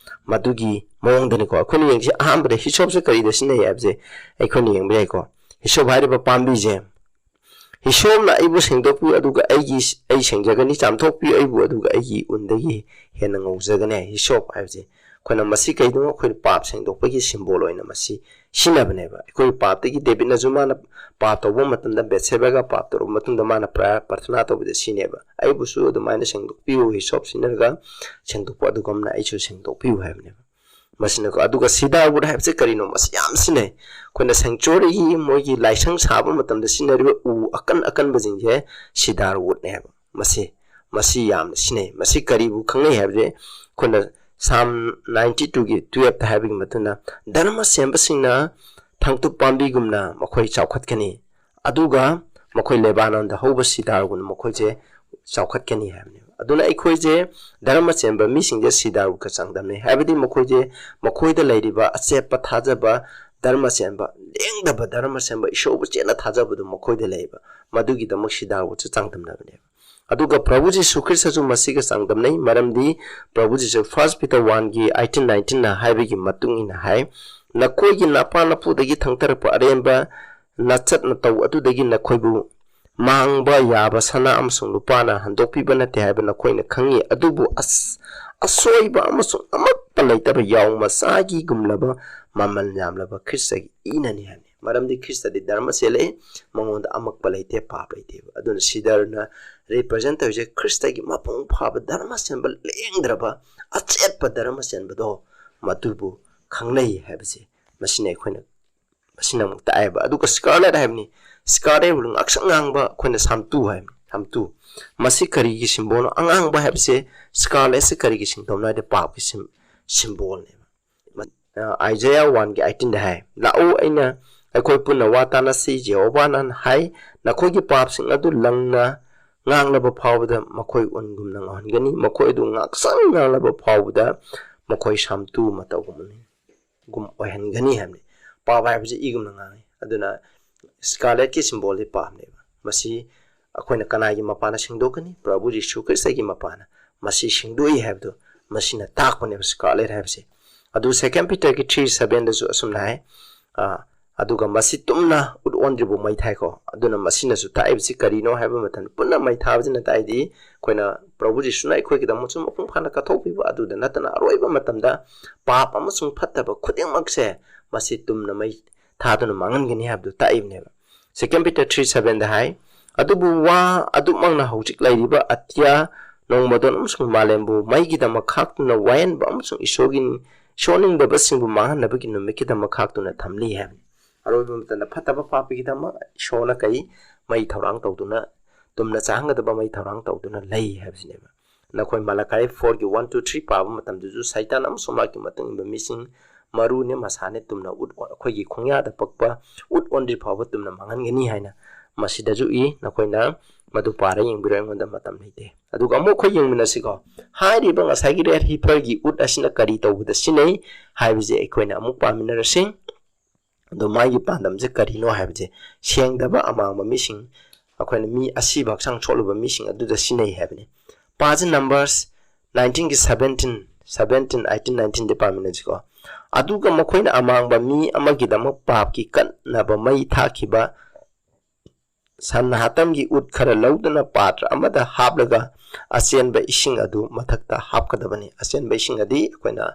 ꯃꯗꯨꯒꯤ ꯃꯑꯣꯡꯗꯅꯤꯀꯣ꯫ ꯑꯩꯈꯣꯏꯅ ꯌꯦꯡꯁꯤ, ꯑꯍꯥꯟꯕꯗ ꯍꯤꯁꯣꯞꯁꯦ ꯀꯔꯤꯗ ꯁꯤꯖꯤꯟꯅꯩ ꯍꯥꯏꯕꯁꯦ ꯑꯩꯈꯣꯏꯅ ꯌꯦꯡꯕ ꯌꯥꯏꯀꯣ꯫ ꯍꯤꯁꯣꯞ ꯍꯥꯏꯔꯤꯕ ꯄꯥꯝꯕꯤꯁꯦ, "ꯍꯤꯁꯣꯞꯅ ꯑꯩꯕꯨ ꯁꯦꯡꯗꯣꯛꯄꯤꯌꯨ, ꯑꯗꯨꯒ ꯑꯩꯒꯤ, ꯑꯩ ꯁꯦꯡꯖꯒꯅꯤ, ꯆꯥꯝꯊꯣꯛꯄꯤꯌꯨ ꯑꯩꯕꯨ, ꯑꯗꯨꯒ ꯑꯩꯒꯤ ꯎꯟꯗꯒꯤ ꯍꯦꯟꯅ ꯉꯧꯖꯒꯅꯤ" ꯍꯥꯏ꯫ ꯍꯤꯁꯣꯞ ꯍꯥꯏꯕꯁꯦ ꯑꯩꯈꯣꯏꯅ ꯃꯁꯤ ꯀꯩꯗꯧꯅꯣ? ꯑꯩꯈꯣꯏꯅ ꯄꯥꯞ ꯁꯦꯡꯗꯣꯛꯄꯒꯤ symbol ꯑꯣꯏꯅ ꯃꯁꯤ ꯁꯤꯖꯤꯟꯅꯕꯅꯦꯕ꯫ ꯑꯩꯈꯣꯏꯒꯤ ꯄꯥꯞꯇꯒꯤ ꯗꯦꯕꯤꯠꯅꯁꯨ ꯃꯥꯅ ꯄꯥꯞ ꯇꯧꯕ ꯃꯇꯝꯗ, ꯕꯦꯠꯁꯦꯕꯥꯒ ꯄꯥꯞ ꯇꯧꯔꯕ ꯃꯇꯨꯡꯗ ꯃꯥꯅ prayer, ꯄ꯭ꯔꯊꯅꯥ ꯇꯧꯕꯗ ꯁꯤꯅꯦꯕ, "ꯑꯩꯕꯨꯁꯨ ꯑꯗꯨꯃꯥꯏꯅ ꯁꯦꯡꯗꯣꯛꯄꯤꯌꯨ, ꯍꯤꯁꯣꯞ ꯁꯤꯖꯤꯟꯅꯔꯒ ꯁꯦꯡꯗꯣꯛꯄ ꯑꯗꯨꯒꯨꯝꯅ ꯑꯩꯁꯨ ꯁꯦꯡꯗꯣꯛꯄꯤꯌꯨ" ꯍꯥꯏꯕꯅꯦꯕ꯫ ꯃꯁꯤꯅꯀꯣ, ꯑꯗꯨꯒ cedar wood ꯍꯥꯏꯕꯁꯦ ꯀꯔꯤꯅꯣ? ꯃꯁꯤ ꯌꯥꯝ ꯁꯤꯖꯤꯟꯅꯩ꯫ ꯑꯩꯈꯣꯏꯅ sanctuaryꯒꯤ ꯃꯣꯏꯒꯤ ꯂꯥꯏꯁꯪ ꯁꯥꯕ ꯃꯇꯝꯗ ꯁꯤꯖꯤꯟꯅꯔꯤꯕ ꯎ ꯑꯀꯟ ꯑꯀꯟꯕꯁꯤꯡꯁꯦ cedar woodꯅꯦꯕ꯫ ꯃꯁꯤ, ꯃꯁꯤ ꯌꯥꯝꯅ ꯁꯤꯖꯤꯟꯅꯩ꯫ ꯃꯁꯤ ꯀꯔꯤꯕꯨ ꯈꯪꯅꯩ ꯍꯥꯏꯕꯁꯦ ꯑꯩꯈꯣꯏꯅ Psalm ninety twoꯒꯤ twelveꯇ ꯍꯥꯏꯕꯒꯤ ꯃꯇꯨꯡ ꯏꯟꯅ, "ꯙꯔꯃ ꯁꯦꯝꯕꯁꯤꯡꯅ ꯊꯥꯡꯇꯨꯞ ꯄꯥꯝꯕꯤꯒꯨꯝꯅ ꯃꯈꯣꯏ ꯆꯥꯎꯈꯠꯀꯅꯤ, ꯑꯗꯨꯒ ꯃꯈꯣꯏ ꯂꯦꯕꯥꯅꯣꯟꯗ ꯍꯧꯕ cedarꯒꯨꯝꯅ ꯃꯈꯣꯏꯁꯦ ꯆꯥꯎꯈꯠꯀꯅꯤ" ꯍꯥꯏꯕꯅꯦꯕ꯫ ꯑꯗꯨꯅ ꯑꯩꯈꯣꯏꯁꯦ ꯙꯔꯃ ꯆꯦꯟꯕ ꯃꯤꯁꯤꯡꯁꯦ cedarwoodꯀ ꯆꯥꯡꯗꯝꯅꯩ꯫ ꯍꯥꯏꯕꯗꯤ ꯃꯈꯣꯏꯁꯦ, ꯃꯈꯣꯏꯗ ꯂꯩꯔꯤꯕ ꯑꯆꯦꯠꯄ ꯊꯥꯖꯕ, ꯙꯔꯃ ꯆꯦꯟꯕ, ꯂꯦꯡꯗꯕ ꯙꯔꯃ ꯆꯦꯟꯕ, ꯏꯁꯣꯔꯕꯨ ꯆꯦꯠꯅ ꯊꯥꯖꯕꯗꯨ ꯃꯈꯣꯏꯗ ꯂꯩꯕ, ꯃꯗꯨꯒꯤꯗꯃꯛ cedarwoodꯁꯨ ꯆꯥꯡꯗꯝꯅꯕꯅꯦꯕ꯫ ꯑꯗꯨꯒ ꯄ꯭ꯔꯚꯨ ꯖꯤꯁꯨ ꯈ꯭ꯔꯤꯁꯇꯁꯨ ꯃꯁꯤꯒ ꯆꯥꯡꯗꯝꯅꯩ, ꯃꯔꯝꯗꯤ ꯄ꯭ꯔꯚꯨ ꯖꯤꯁꯨ First Peter oneꯒꯤ eighteen nineteenꯅ ꯍꯥꯏꯕꯒꯤ ꯃꯇꯨꯡ ꯏꯟꯅ ꯍꯥꯏ, "ꯅꯈꯣꯏꯒꯤ ꯅꯄꯥ ꯅꯄꯨꯗꯒꯤ ꯊꯪꯊꯔꯛꯄ ꯑꯔꯦꯝꯕ ꯅꯆꯠ ꯅꯇꯧ ꯑꯗꯨꯗꯒꯤ ꯅꯈꯣꯏꯕꯨ ꯃꯥꯡꯕ ꯌꯥꯕ ꯁꯅꯥ ꯑꯃꯁꯨꯡ ꯂꯨꯄꯥꯅ ꯍꯟꯗꯣꯛꯄꯤꯕ ꯅꯠꯇꯦ ꯍꯥꯏꯕ ꯅꯈꯣꯏꯅ ꯈꯪꯉꯤ, ꯑꯗꯨꯕꯨ ꯑꯁ-, ꯑꯁꯣꯏꯕ ꯑꯃꯁꯨꯡ ꯑꯃꯠꯇ ꯂꯩꯇꯕ ꯌꯥꯎ ꯃꯆꯥꯒꯤꯒꯨꯝꯂꯕ ꯃꯃꯜ ꯌꯥꯝꯂꯕ ꯈ꯭ꯔꯤꯁꯇꯒꯤ ꯏꯅꯅꯤ" ꯍꯥꯏꯕꯅꯤ꯫ ꯃꯔꯝꯗꯤ ꯈ꯭ꯔꯤꯁꯇꯗꯤ ꯙꯔꯃ ꯆꯦꯜꯂꯛꯏ, ꯃꯉꯣꯟꯗ ꯑꯃꯛꯄ ꯂꯩꯇꯦ, ꯄꯥꯞ ꯂꯩꯇꯦꯕ꯫ ꯑꯗꯨꯅ cedarꯅ represent ꯇꯧꯔꯤꯁꯦ ꯈ꯭ꯔꯤꯁꯇꯒꯤ ꯃꯄꯨꯡ ꯐꯥꯕ ꯙꯔꯃ ꯆꯦꯟꯕ, ꯂꯦꯡꯗ꯭ꯔꯕ ꯑꯆꯦꯠꯄ ꯙꯔꯃ ꯆꯦꯟꯕꯗꯣ, ꯃꯗꯨꯕꯨ ꯈꯪꯅꯩ ꯍꯥꯏꯕꯁꯦ ꯃꯁꯤꯅ ꯑꯩꯈꯣꯏꯅ ꯑꯁꯤꯅ ꯑꯃꯨꯛ ꯇꯥꯛꯑꯦꯕ꯫ ꯑꯗꯨꯒ scarlet ꯍꯥꯏꯕꯅꯤ, scarlet ꯍꯥꯏꯕꯗꯤ ꯉꯥꯛꯁꯪ ꯉꯥꯡꯕ, ꯑꯩꯈꯣꯏꯅ ꯁꯥꯝꯇꯨ ꯍꯥꯏꯕꯅꯤ, ꯁꯥꯝꯇꯨ꯫ ꯃꯁꯤ ꯀꯔꯤꯒꯤ symbolꯅꯣ? ꯑꯉꯥꯡꯕ ꯍꯥꯏꯕꯁꯦ, scarletꯁꯦ ꯀꯔꯤꯒꯤ symptomꯅꯣ ꯍꯥꯏꯗꯤ ꯄꯥꯞꯀꯤ ꯁꯤꯝ-, symbolꯅꯦꯕ꯫ ꯑꯥꯏꯖꯌꯥ ꯋꯥꯟꯒꯤ ꯑꯩꯠꯇꯤꯟꯗ ꯍꯥꯏ, "ꯂꯥꯛꯎ, ꯑꯩꯅ, ꯑꯩꯈꯣꯏ ꯄꯨꯟꯅ ꯋꯥ ꯇꯥꯅꯁꯤ꯫ ꯖꯦꯍꯣꯚꯥꯅ ꯍꯥꯏ, ꯅꯈꯣꯏꯒꯤ ꯄꯥꯞꯁꯤꯡ ꯑꯗꯨ ꯂꯪꯅ ꯉꯥꯡꯂꯕ ꯐꯥꯎꯕꯗ ꯃꯈꯣꯏ ꯎꯟꯒꯨꯝꯅ ꯉꯧꯍꯟꯒꯅꯤ, ꯃꯈꯣꯏ ꯑꯗꯨ ꯉꯥꯛꯁꯪ ꯉꯥꯡꯂꯕ ꯐꯥꯎꯕꯗ ꯃꯈꯣꯏ ꯁꯥꯝꯇꯨ ꯃꯇꯧꯒꯨꯝꯕꯅꯤ, ꯒꯨꯝ ꯑꯣꯏꯍꯟꯒꯅꯤ" ꯍꯥꯏꯕꯅꯤ꯫ ꯄꯥꯞ ꯍꯥꯏꯕꯁꯤ ꯏꯒꯨꯝꯅ ꯉꯥꯡꯉꯤ꯫ ꯑꯗꯨꯅ scarletꯀꯤ symbolꯗꯤ ꯄꯥꯞꯅꯦꯕ꯫ ꯃꯁꯤ ꯑꯩꯈꯣꯏꯅ ꯀꯅꯥꯒꯤ ꯃꯄꯥꯅ ꯁꯦꯡꯗꯣꯛꯀꯅꯤ? ꯄ꯭ꯔꯚꯨ ꯖꯤꯁꯨ ꯈ꯭ꯔꯤꯁꯇꯒꯤ ꯃꯄꯥꯅ ꯃꯁꯤ ꯁꯦꯡꯗꯣꯛꯏ ꯍꯥꯏꯕꯗꯨ ꯃꯁꯤꯅ ꯇꯥꯛꯄꯅꯦꯕ, scarlet ꯍꯥꯏꯕꯁꯦ꯫ ꯑꯗꯨ Second Peterꯒꯤ three sevenꯗꯁꯨ ꯑꯁꯨꯝꯅ ꯍꯥꯏ, ꯑ, "ꯑꯗꯨꯒ ꯃꯁꯤ ꯇꯨꯝꯅ ꯎꯠ ꯑꯣꯟꯗ꯭ꯔꯤꯕ ꯃꯩ ꯊꯥꯏꯀꯣ"꯫ ꯑꯗꯨꯅ ꯃꯁꯤꯅꯁꯨ ꯇꯥꯛꯏꯕꯁꯤ ꯀꯔꯤꯅꯣ ꯍꯥꯏꯕ ꯃꯇꯝꯗ, ꯄꯨꯟꯅ ꯃꯩ ꯊꯥꯕꯁꯤꯅ ꯇꯥꯛꯏꯗꯤ ꯑꯩꯈꯣꯏꯅ ꯄ꯭ꯔꯚꯨ ꯖꯤꯁꯨꯅ ꯑꯩꯈꯣꯏꯒꯤꯗꯃꯛꯁꯨ ꯃꯄꯨꯡ ꯐꯥꯅ ꯀꯠꯊꯣꯛꯄꯤꯕ ꯑꯗꯨꯗ ꯅꯠꯇꯅ ꯑꯔꯣꯏꯕ ꯃꯇꯝꯗ ꯄꯥꯞ ꯑꯃꯁꯨꯡ ꯐꯠꯇꯕ ꯈꯨꯗꯤꯡꯃꯛꯁꯦ ꯃꯁꯤ ꯇꯨꯝꯅ ꯃꯩ ꯊꯥꯗꯨꯅ ꯃꯥꯡꯍꯟꯒꯅꯤ ꯍꯥꯏꯕꯗꯨ ꯇꯥꯛꯏꯕꯅꯦꯕ꯫ Second Peter three sevenꯗ ꯍꯥꯏ, "ꯑꯗꯨꯕꯨ ꯋꯥ ꯑꯗꯨꯃꯛꯅ ꯍꯧꯖꯤꯛ ꯂꯩꯔꯤꯕ ꯑꯇꯤꯌꯥ, ꯅꯣꯡꯃꯗꯣꯟ ꯑꯃꯁꯨꯡ ꯃꯥꯂꯦꯝꯕꯨ ꯃꯩꯒꯤꯗꯃꯛ ꯈꯥꯛꯇꯨꯅ ꯋꯥꯌꯦꯟꯕ ꯑꯃꯁꯨꯡ ꯏꯁꯣꯔꯒꯤ, ꯏꯁꯣꯔ ꯅꯤꯡꯗꯕꯁꯤꯡꯕꯨ ꯃꯥꯡꯍꯟꯅꯕꯒꯤ ꯅꯨꯃꯤꯠꯀꯤꯗꯃꯛ ꯈꯥꯛꯇꯨꯅ ꯊꯝꯂꯤ" ꯍꯥꯏꯕꯅꯤ꯫ ꯑꯔꯣꯏꯕ ꯃꯇꯝꯗ ꯐꯠꯇꯕ ꯄꯥꯞꯄꯤꯒꯤꯗꯃꯛ ꯏꯁꯣꯔꯅ ꯀꯩ ꯃꯩ ꯊꯧꯔꯥꯡ ꯇꯧꯗꯨꯅ, ꯇꯨꯝꯅ ꯆꯥꯍꯟꯒꯗꯕ ꯃꯩ ꯊꯧꯔꯥꯡ ꯇꯧꯗꯨꯅ ꯂꯩ ꯍꯥꯏꯕꯁꯤꯅꯦꯕ꯫ ꯅꯈꯣꯏ ꯃꯥꯂꯥꯀꯥꯏ fourꯒꯤ one to three ꯄꯥꯕ ꯃꯇꯝꯗꯁꯨ ꯁꯩꯇꯥꯟ ꯑꯃꯁꯨꯡ ꯃꯍꯥꯛꯀꯤ ꯃꯇꯨꯡ ꯏꯟꯕ ꯃꯤꯁꯤꯡ ꯃꯔꯨꯅꯦ ꯃꯁꯥꯅꯦ ꯇꯨꯝꯅ ꯎꯠ, ꯑꯩꯈꯣꯏꯒꯤ ꯈꯣꯡꯌꯥꯗ ꯄꯛꯄ ꯎꯠ ꯑꯣꯟꯗ꯭ꯔꯤ ꯐꯥꯎꯕ ꯇꯨꯝꯅ ꯃꯥꯡꯍꯟꯒꯅꯤ ꯍꯥꯏꯅ ꯃꯁꯤꯗꯁꯨ ꯏ꯫ ꯅꯈꯣꯏꯅ ꯃꯗꯨ ꯄꯥꯔ ꯌꯦꯡꯕꯤꯔꯣ, ꯑꯩꯉꯣꯟꯗ ꯃꯇꯝ ꯂꯩꯇꯦ꯫ ꯑꯗꯨꯒ ꯑꯃꯨꯛ ꯑꯩꯈꯣꯏ ꯌꯦꯡꯃꯤꯟꯅꯁꯤꯀꯣ꯫ ꯍꯥꯏꯔꯤꯕ ꯉꯁꯥꯏꯒꯤ red heiferꯒꯤ ꯎꯠ ꯑꯁꯤꯅ ꯀꯔꯤ ꯇꯧꯕꯗ ꯁꯤꯖꯤꯟꯅꯩ ꯍꯥꯏꯕꯁꯦ ꯑꯩꯈꯣꯏꯅ ꯑꯃꯨꯛ ꯄꯥꯃꯤꯟꯅꯔꯁꯤ꯫ ꯑꯗꯣ ꯃꯥꯒꯤ ꯄꯥꯟꯗꯝꯁꯦ ꯀꯔꯤꯅꯣ ꯍꯥꯏꯕꯁꯦ, ꯁꯦꯡꯗꯕ ꯑꯃꯥꯡꯕ ꯃꯤꯁꯤꯡ, ꯑꯩꯈꯣꯏꯅ ꯃꯤ ꯑꯁꯤꯕ ꯍꯛꯆꯥꯡ ꯁꯣꯛꯂꯨꯕ ꯃꯤꯁꯤꯡ ꯑꯗꯨꯗ ꯁꯤꯖꯤꯟꯅꯩ ꯍꯥꯏꯕꯅꯤ꯫ ꯄꯥꯁꯤ Numbers nineteenꯒꯤ seventeen, seventeen, eighteen, nineteenꯗ ꯄꯥꯃꯤꯟꯅꯁꯤꯀꯣ꯫ "ꯑꯗꯨꯒ ꯃꯈꯣꯏꯅ ꯑꯃꯥꯡꯕ ꯃꯤ ꯑꯃꯒꯤꯗꯃꯛ ꯄꯥꯞꯀꯤ ꯀꯠꯅꯕ ꯃꯩ ꯊꯥꯈꯤꯕ ꯁꯟ ꯍꯥꯇꯝꯒꯤ ꯎꯠ ꯈꯔ ꯂꯧꯗꯨꯅ ꯄꯥꯇ꯭ꯔ ꯑꯃꯗ ꯍꯥꯞꯂꯒ ꯑꯆꯦꯟꯕ ꯏꯁꯤꯡ ꯑꯗꯨ ꯃꯊꯛꯇ ꯍꯥꯞꯀꯗꯕꯅꯤ"꯫ ꯑꯆꯦꯟꯕ ꯏꯁꯤꯡ ꯑꯗꯤ ꯑꯩꯈꯣꯏꯅ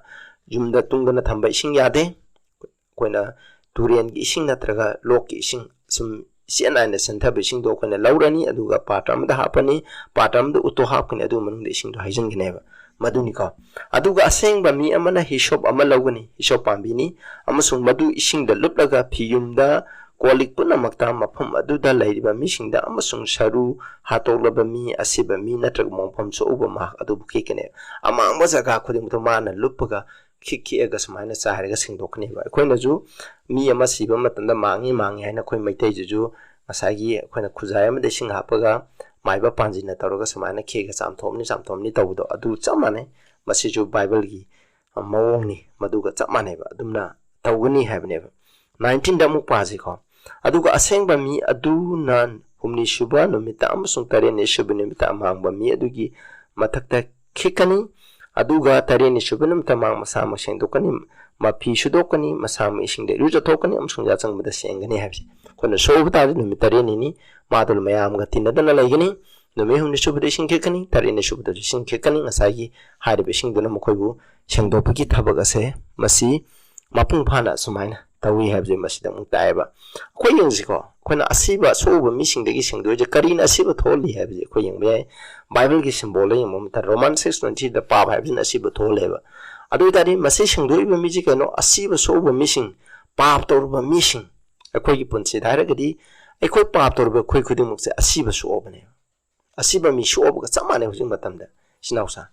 ꯌꯨꯝꯗ ꯇꯨꯡꯗꯅ ꯊꯝꯕ ꯏꯁꯤꯡ ꯌꯥꯗꯦ꯫ ꯑꯩꯈꯣꯏꯅ ꯇꯨꯔꯦꯟꯒꯤ ꯏꯁꯤꯡ ꯅꯠꯇ꯭ꯔꯒ ꯂꯣꯛꯀꯤ ꯏꯁꯤꯡ, ꯁꯨꯝ ꯏꯆꯦꯟ ꯅꯥꯏꯅ ꯆꯦꯟꯊꯕ ꯏꯁꯤꯡꯗꯣ ꯑꯩꯈꯣꯏꯅ ꯂꯧꯔꯅꯤ, ꯑꯗꯨꯒ ꯄꯥꯇ꯭ꯔ ꯑꯃꯗ ꯍꯥꯞꯄꯅꯤ, ꯄꯥꯇ꯭ꯔ ꯑꯃꯗ ꯎꯠꯇꯣ ꯍꯥꯞꯀꯅꯤ, ꯑꯗꯨ ꯃꯅꯨꯡꯗ ꯏꯁꯤꯡꯗꯣ ꯍꯩꯖꯤꯟꯒꯅꯦꯕ꯫ ꯃꯗꯨꯅꯤꯀꯣ꯫ ꯑꯗꯨꯒ ꯑꯁꯦꯡꯕ ꯃꯤ ꯑꯃꯅ ꯍꯤꯁꯣꯞ ꯑꯃ ꯂꯧꯒꯅꯤ, ꯍꯤꯁꯣꯞ ꯄꯥꯝꯕꯤꯅꯤ, ꯑꯃꯁꯨꯡ ꯃꯗꯨ ꯏꯁꯤꯡꯗ ꯂꯨꯞꯂꯒ ꯐꯤꯌꯨꯝꯗ ꯀꯣꯜ ꯂꯤꯛ ꯄꯨꯝꯅꯃꯛꯇ ꯃꯐꯝ ꯑꯗꯨꯗ ꯂꯩꯔꯤꯕ ꯃꯤꯁꯤꯡꯗ ꯑꯃꯁꯨꯡ ꯁꯔꯨ ꯍꯥꯠꯇꯣꯛꯂꯕ ꯃꯤ, ꯑꯁꯤꯕ ꯃꯤ ꯅꯠꯇ꯭ꯔꯒ ꯃꯣꯡꯐꯝ ꯁꯣꯛꯎꯕ ꯃꯍꯥꯛ ꯑꯗꯨꯕꯨ ꯈꯤꯛꯀꯅꯤ꯫ ꯑꯃꯥꯡꯕ ꯖꯒꯥ ꯈꯨꯗꯤꯡꯃꯛꯇ ꯃꯥꯅ ꯂꯨꯞꯄꯒ ꯈꯤꯛ ꯈꯤꯛꯑꯒ ꯁꯨꯃꯥꯏꯅ ꯆꯥꯏꯔꯒ ꯁꯦꯡꯗꯣꯛꯀꯅꯦꯕ꯫ ꯑꯩꯈꯣꯏꯅꯁꯨ ꯃꯤ ꯑꯃ ꯁꯤꯕ ꯃꯇꯝꯗ ꯃꯥꯡꯉꯤ ꯃꯥꯡꯉꯤ ꯍꯥꯏꯅ ꯑꯩꯈꯣꯏ ꯃꯩꯇꯩꯁꯤꯁꯨ ꯉꯁꯥꯏꯒꯤ ꯑꯩꯈꯣꯏꯅ ꯈꯨꯖꯥꯏ ꯑꯃꯗ ꯏꯁꯤꯡ ꯍꯥꯞꯄꯒ ꯃꯥꯏꯕ ꯄꯥꯟꯖꯤꯅ ꯇꯧꯔꯒ ꯁꯨꯃꯥꯏꯅ ꯈꯦꯒ ꯆꯥꯝꯊꯣꯛꯑꯝꯅꯤ ꯆꯥꯝꯊꯣꯛꯑꯝꯅꯤ ꯇꯧꯕꯗꯣ ꯑꯗꯨ ꯆꯞ ꯃꯥꯟꯅꯩ꯫ ꯃꯁꯤꯁꯨ ꯕꯥꯏꯕꯜꯒꯤ ꯃꯑꯣꯡꯅꯤ, ꯃꯗꯨꯒ ꯆꯞ ꯃꯥꯟꯅꯩꯕ, ꯑꯗꯨꯝꯅ ꯇꯧꯒꯅꯤ ꯍꯥꯏꯕꯅꯦꯕ꯫ ꯅꯥꯏꯟꯇꯤꯟꯗ ꯑꯃꯨꯛ ꯄꯥꯁꯤꯀꯣ꯫ ꯑꯗꯨꯒ ꯑꯁꯦꯡꯕ ꯃꯤ ꯑꯗꯨꯅ ꯍꯨꯝꯅꯤ ꯁꯨꯕ ꯅꯨꯃꯤꯠꯇ ꯑꯃꯁꯨꯡ ꯇꯔꯦꯠꯅꯤ ꯁꯨꯕ ꯅꯨꯃꯤꯠꯇ ꯑꯃꯥꯡꯕ ꯃꯤ ꯑꯗꯨꯒꯤ ꯃꯊꯛꯇ ꯈꯤꯛꯀꯅꯤ꯫ ꯑꯗꯨꯒ ꯇꯔꯦꯠꯅꯤ ꯁꯨꯕ ꯅꯨꯃꯤꯠꯇ ꯃꯍꯥꯛ ꯃꯁꯥꯃꯛ ꯁꯦꯡꯗꯣꯛꯀꯅꯤ, ꯃꯐꯤ ꯁꯨꯗꯣꯛꯀꯅꯤ, ꯃꯁꯥꯃꯛ ꯏꯁꯤꯡꯗ ꯏꯔꯨꯖꯊꯣꯛꯀꯅꯤ ꯑꯃꯁꯨꯡ ꯌꯥꯆꯪꯕꯗ ꯁꯦꯡꯒꯅꯤ ꯍꯥꯏꯕꯁꯦ꯫ ꯑꯩꯈꯣꯏꯅ ꯁꯣꯛꯎꯕ ꯇꯥꯔꯗꯤ ꯅꯨꯃꯤꯠ ꯇꯔꯦꯠꯅꯤꯅꯤ ꯃꯥꯗꯨ ꯃꯌꯥꯝꯒ ꯇꯤꯟꯅꯗꯅ ꯂꯩꯒꯅꯤ꯫ ꯅꯨꯃꯤꯠ ꯍꯨꯝꯅꯤ ꯁꯨꯕꯗ ꯏꯁꯤꯡ ꯈꯤꯛꯀꯅꯤ, ꯇꯔꯦꯠꯅꯤ ꯁꯨꯕꯗꯁꯨ ꯏꯁꯤꯡ ꯈꯤꯛꯀꯅꯤ꯫ ꯉꯁꯥꯏꯒꯤ ꯍꯥꯏꯔꯤꯕ ꯏꯁꯤꯡꯗꯨꯅ ꯃꯈꯣꯏꯕꯨ ꯁꯦꯡꯗꯣꯛꯄꯒꯤ ꯊꯕꯛ ꯑꯁꯦ ꯃꯁꯤ ꯃꯄꯨꯡ ꯐꯥꯅ ꯁꯨꯃꯥꯏꯅ ꯇꯧꯏ ꯍꯥꯏꯕꯁꯦ ꯃꯁꯤꯗ ꯑꯃꯨꯛ ꯇꯥꯛꯑꯦꯕ꯫ ꯑꯩꯈꯣꯏ ꯌꯦꯡꯁꯤꯀꯣ, ꯑꯩꯈꯣꯏꯅ ꯑꯁꯤꯕ ꯑꯁꯣꯛꯎꯕ ꯃꯤꯁꯤꯡꯗꯒꯤ ꯁꯦꯡꯗꯣꯛꯏꯁꯦ ꯀꯔꯤꯅ ꯑꯁꯤꯕ ꯊꯣꯛꯍꯜꯂꯤ ꯍꯥꯏꯕꯁꯦ ꯑꯩꯈꯣꯏ ꯌꯦꯡꯕ ꯌꯥꯏ꯫ ꯕꯥꯏꯕꯜꯒꯤ ꯁꯤꯝꯕꯣꯜꯗ ꯌꯦꯡꯕ ꯃꯇꯝꯗ ꯔꯣꯃꯥꯟ ꯁꯤꯛꯁ ꯇ꯭ꯋꯦꯟꯇꯤꯗ ꯄꯥꯞ ꯍꯥꯏꯕꯁꯤꯅ ꯑꯁꯤꯕ ꯊꯣꯛꯍꯜꯂꯦꯕ꯫ ꯑꯗꯨ ꯑꯣꯏ ꯇꯥꯔꯗꯤ ꯃꯁꯤ ꯁꯦꯡꯗꯣꯛꯏꯕ ꯃꯤꯁꯤ ꯀꯩꯅꯣ? ꯑꯁꯤꯕ ꯁꯣꯛꯎꯕ ꯃꯤꯁꯤꯡ, ꯄꯥꯞ ꯇꯧꯔꯨꯕ ꯃꯤꯁꯤꯡ꯫ ꯑꯩꯈꯣꯏꯒꯤ ꯄꯨꯟꯁꯤꯗ ꯍꯥꯏꯔꯒꯗꯤ ꯑꯩꯈꯣꯏ ꯄꯥꯞ ꯇꯧꯔꯨꯕ ꯑꯩꯈꯣꯏ ꯈꯨꯗꯤꯡꯃꯛꯁꯦ ꯑꯁꯤꯕ ꯁꯣꯛꯑꯕꯅꯦꯕ꯫ ꯑꯁꯤꯕ ꯃꯤ ꯁꯣꯛꯑꯕꯒ ꯆꯞ ꯃꯥꯟꯅꯩ ꯍꯧꯖꯤꯛ ꯃꯇꯝꯗ, ꯏꯆꯤꯟ ꯏꯅꯥꯎꯁꯥ꯫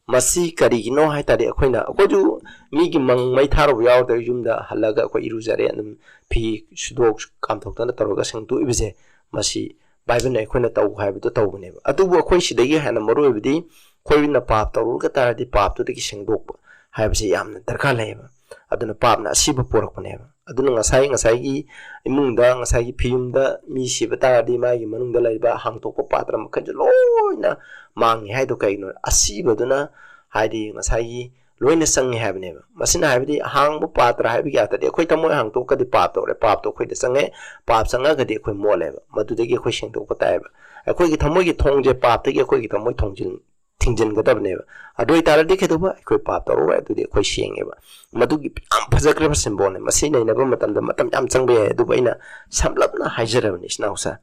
ꯃꯁꯤ ꯀꯔꯤꯒꯤꯅꯣ ꯍꯥꯏ ꯇꯥꯔꯗꯤ ꯑꯩꯈꯣꯏꯅ, ꯑꯩꯈꯣꯏꯁꯨ ꯃꯤꯒꯤ ꯃꯪ ꯃꯩ ꯊꯥꯔꯨꯕ ꯌꯥꯎꯗ꯭ꯔꯦ, ꯌꯨꯝꯗ ꯍꯜꯂꯒ ꯑꯩꯈꯣꯏ ꯏꯔꯨꯖꯔꯦ, ꯑꯗꯨꯝ ꯐꯤ ꯁꯨꯗꯣꯛ ꯀꯥꯝꯊꯣꯛꯇꯅ ꯇꯧꯔꯒ ꯁꯦꯡꯗꯣꯛꯏꯕꯁꯦ, ꯃꯁꯤ ꯕꯥꯏꯕꯜꯅ ꯑꯩꯈꯣꯏꯅ ꯇꯧ ꯍꯥꯏꯕꯗꯣ ꯇꯧꯕꯅꯦꯕ꯫ ꯑꯗꯨꯕꯨ ꯑꯩꯈꯣꯏ ꯁꯤꯗꯒꯤ ꯍꯦꯟꯅ ꯃꯔꯨ ꯑꯣꯏꯕꯗꯤ ꯑꯩꯈꯣꯏꯅ ꯄꯥꯞ ꯇꯧꯔꯨꯔꯒ ꯇꯥꯔꯗꯤ ꯄꯥꯞꯇꯨꯗꯒꯤ ꯁꯦꯡꯗꯣꯛꯄ ꯍꯥꯏꯕꯁꯤ ꯌꯥꯝꯅ ꯗꯔꯀꯥꯔ ꯂꯩꯌꯦꯕ꯫ ꯑꯗꯨꯅ ꯄꯥꯞꯅ ꯑꯁꯤꯕ ꯄꯣꯔꯛꯄꯅꯦꯕ꯫ ꯑꯗꯨꯅ ꯉꯁꯥꯏ, ꯉꯁꯥꯏꯒꯤ ꯏꯃꯨꯡꯗ, ꯉꯁꯥꯏꯒꯤ ꯐꯤꯌꯨꯝꯗ ꯃꯤ ꯁꯤꯕ ꯇꯥꯔꯗꯤ ꯃꯥꯒꯤ ꯃꯅꯨꯡꯗ ꯂꯩꯔꯤꯕ ꯍꯥꯡꯇꯣꯛꯄ ꯄꯥꯇ꯭ꯔ ꯃꯈꯩꯁꯨ ꯂꯣꯏꯅ ꯃꯥꯡꯉꯤ ꯍꯥꯏꯗꯣ ꯀꯩꯒꯤꯅꯣ? ꯑꯁꯤꯕꯗꯨꯅ, ꯍꯥꯏꯗꯤ ꯉꯁꯥꯏꯒꯤ ꯂꯣꯏꯅ ꯆꯪꯉꯦ ꯍꯥꯏꯕꯅꯦꯕ꯫ ꯃꯁꯤꯅ ꯍꯥꯏꯕꯗꯤ ꯑꯍꯥꯡꯕ ꯄꯥꯇ꯭ꯔ ꯍꯥꯏꯕꯒꯤ ꯑꯔꯊꯗꯤ ꯑꯩꯈꯣꯏ ꯊꯃꯣꯏ ꯍꯥꯡꯇꯣꯛꯑꯒꯗꯤ ꯄꯥꯞ ꯇꯧꯔꯦ, ꯄꯥꯞꯇꯣ ꯑꯩꯈꯣꯏꯗ ꯆꯪꯉꯦ, ꯄꯥꯞ ꯆꯪꯉꯒꯗꯤ ꯑꯩꯈꯣꯏ ꯃꯣꯠꯂꯦꯕ, ꯃꯗꯨꯗꯒꯤ ꯑꯩꯈꯣꯏ ꯁꯦꯡꯗꯣꯛꯄ ꯇꯥꯏꯌꯦꯕ꯫ ꯑꯩꯈꯣꯏꯒꯤ ꯊꯃꯣꯏꯒꯤ ꯊꯣꯡꯁꯦ ꯄꯥꯞꯇꯒꯤ ꯑꯩꯈꯣꯏꯒꯤ ꯊꯃꯣꯏ ꯊꯣꯡꯖꯤꯟ ꯊꯤꯡꯖꯤꯟꯒꯗꯕꯅꯦꯕ꯫ ꯑꯗꯨ ꯑꯣꯏꯇꯥꯔꯗꯤ ꯀꯩꯗꯧꯕ? ꯑꯩꯈꯣꯏ ꯄꯥꯞ ꯇꯧꯔꯔꯣꯏ, ꯑꯗꯨꯗꯤ ꯑꯩꯈꯣꯏ ꯁꯦꯡꯉꯦꯕ꯫ ꯃꯗꯨꯒꯤ ꯌꯥꯝ ꯐꯖꯈ꯭ꯔꯕ ꯁꯤꯝꯕꯣꯜꯅꯦ꯫ ꯃꯁꯤ ꯅꯩꯅꯕ ꯃꯇꯝꯗ ꯃꯇꯝ ꯌꯥꯝ ꯆꯪꯕ ꯌꯥꯏ, ꯑꯗꯨꯕꯨ ꯑꯩꯅ ꯁꯝꯂꯞꯅ ꯍꯥꯏꯖꯔꯕꯅꯤ, ꯏꯆꯤꯟ ꯏꯅꯥꯎꯁꯦ꯫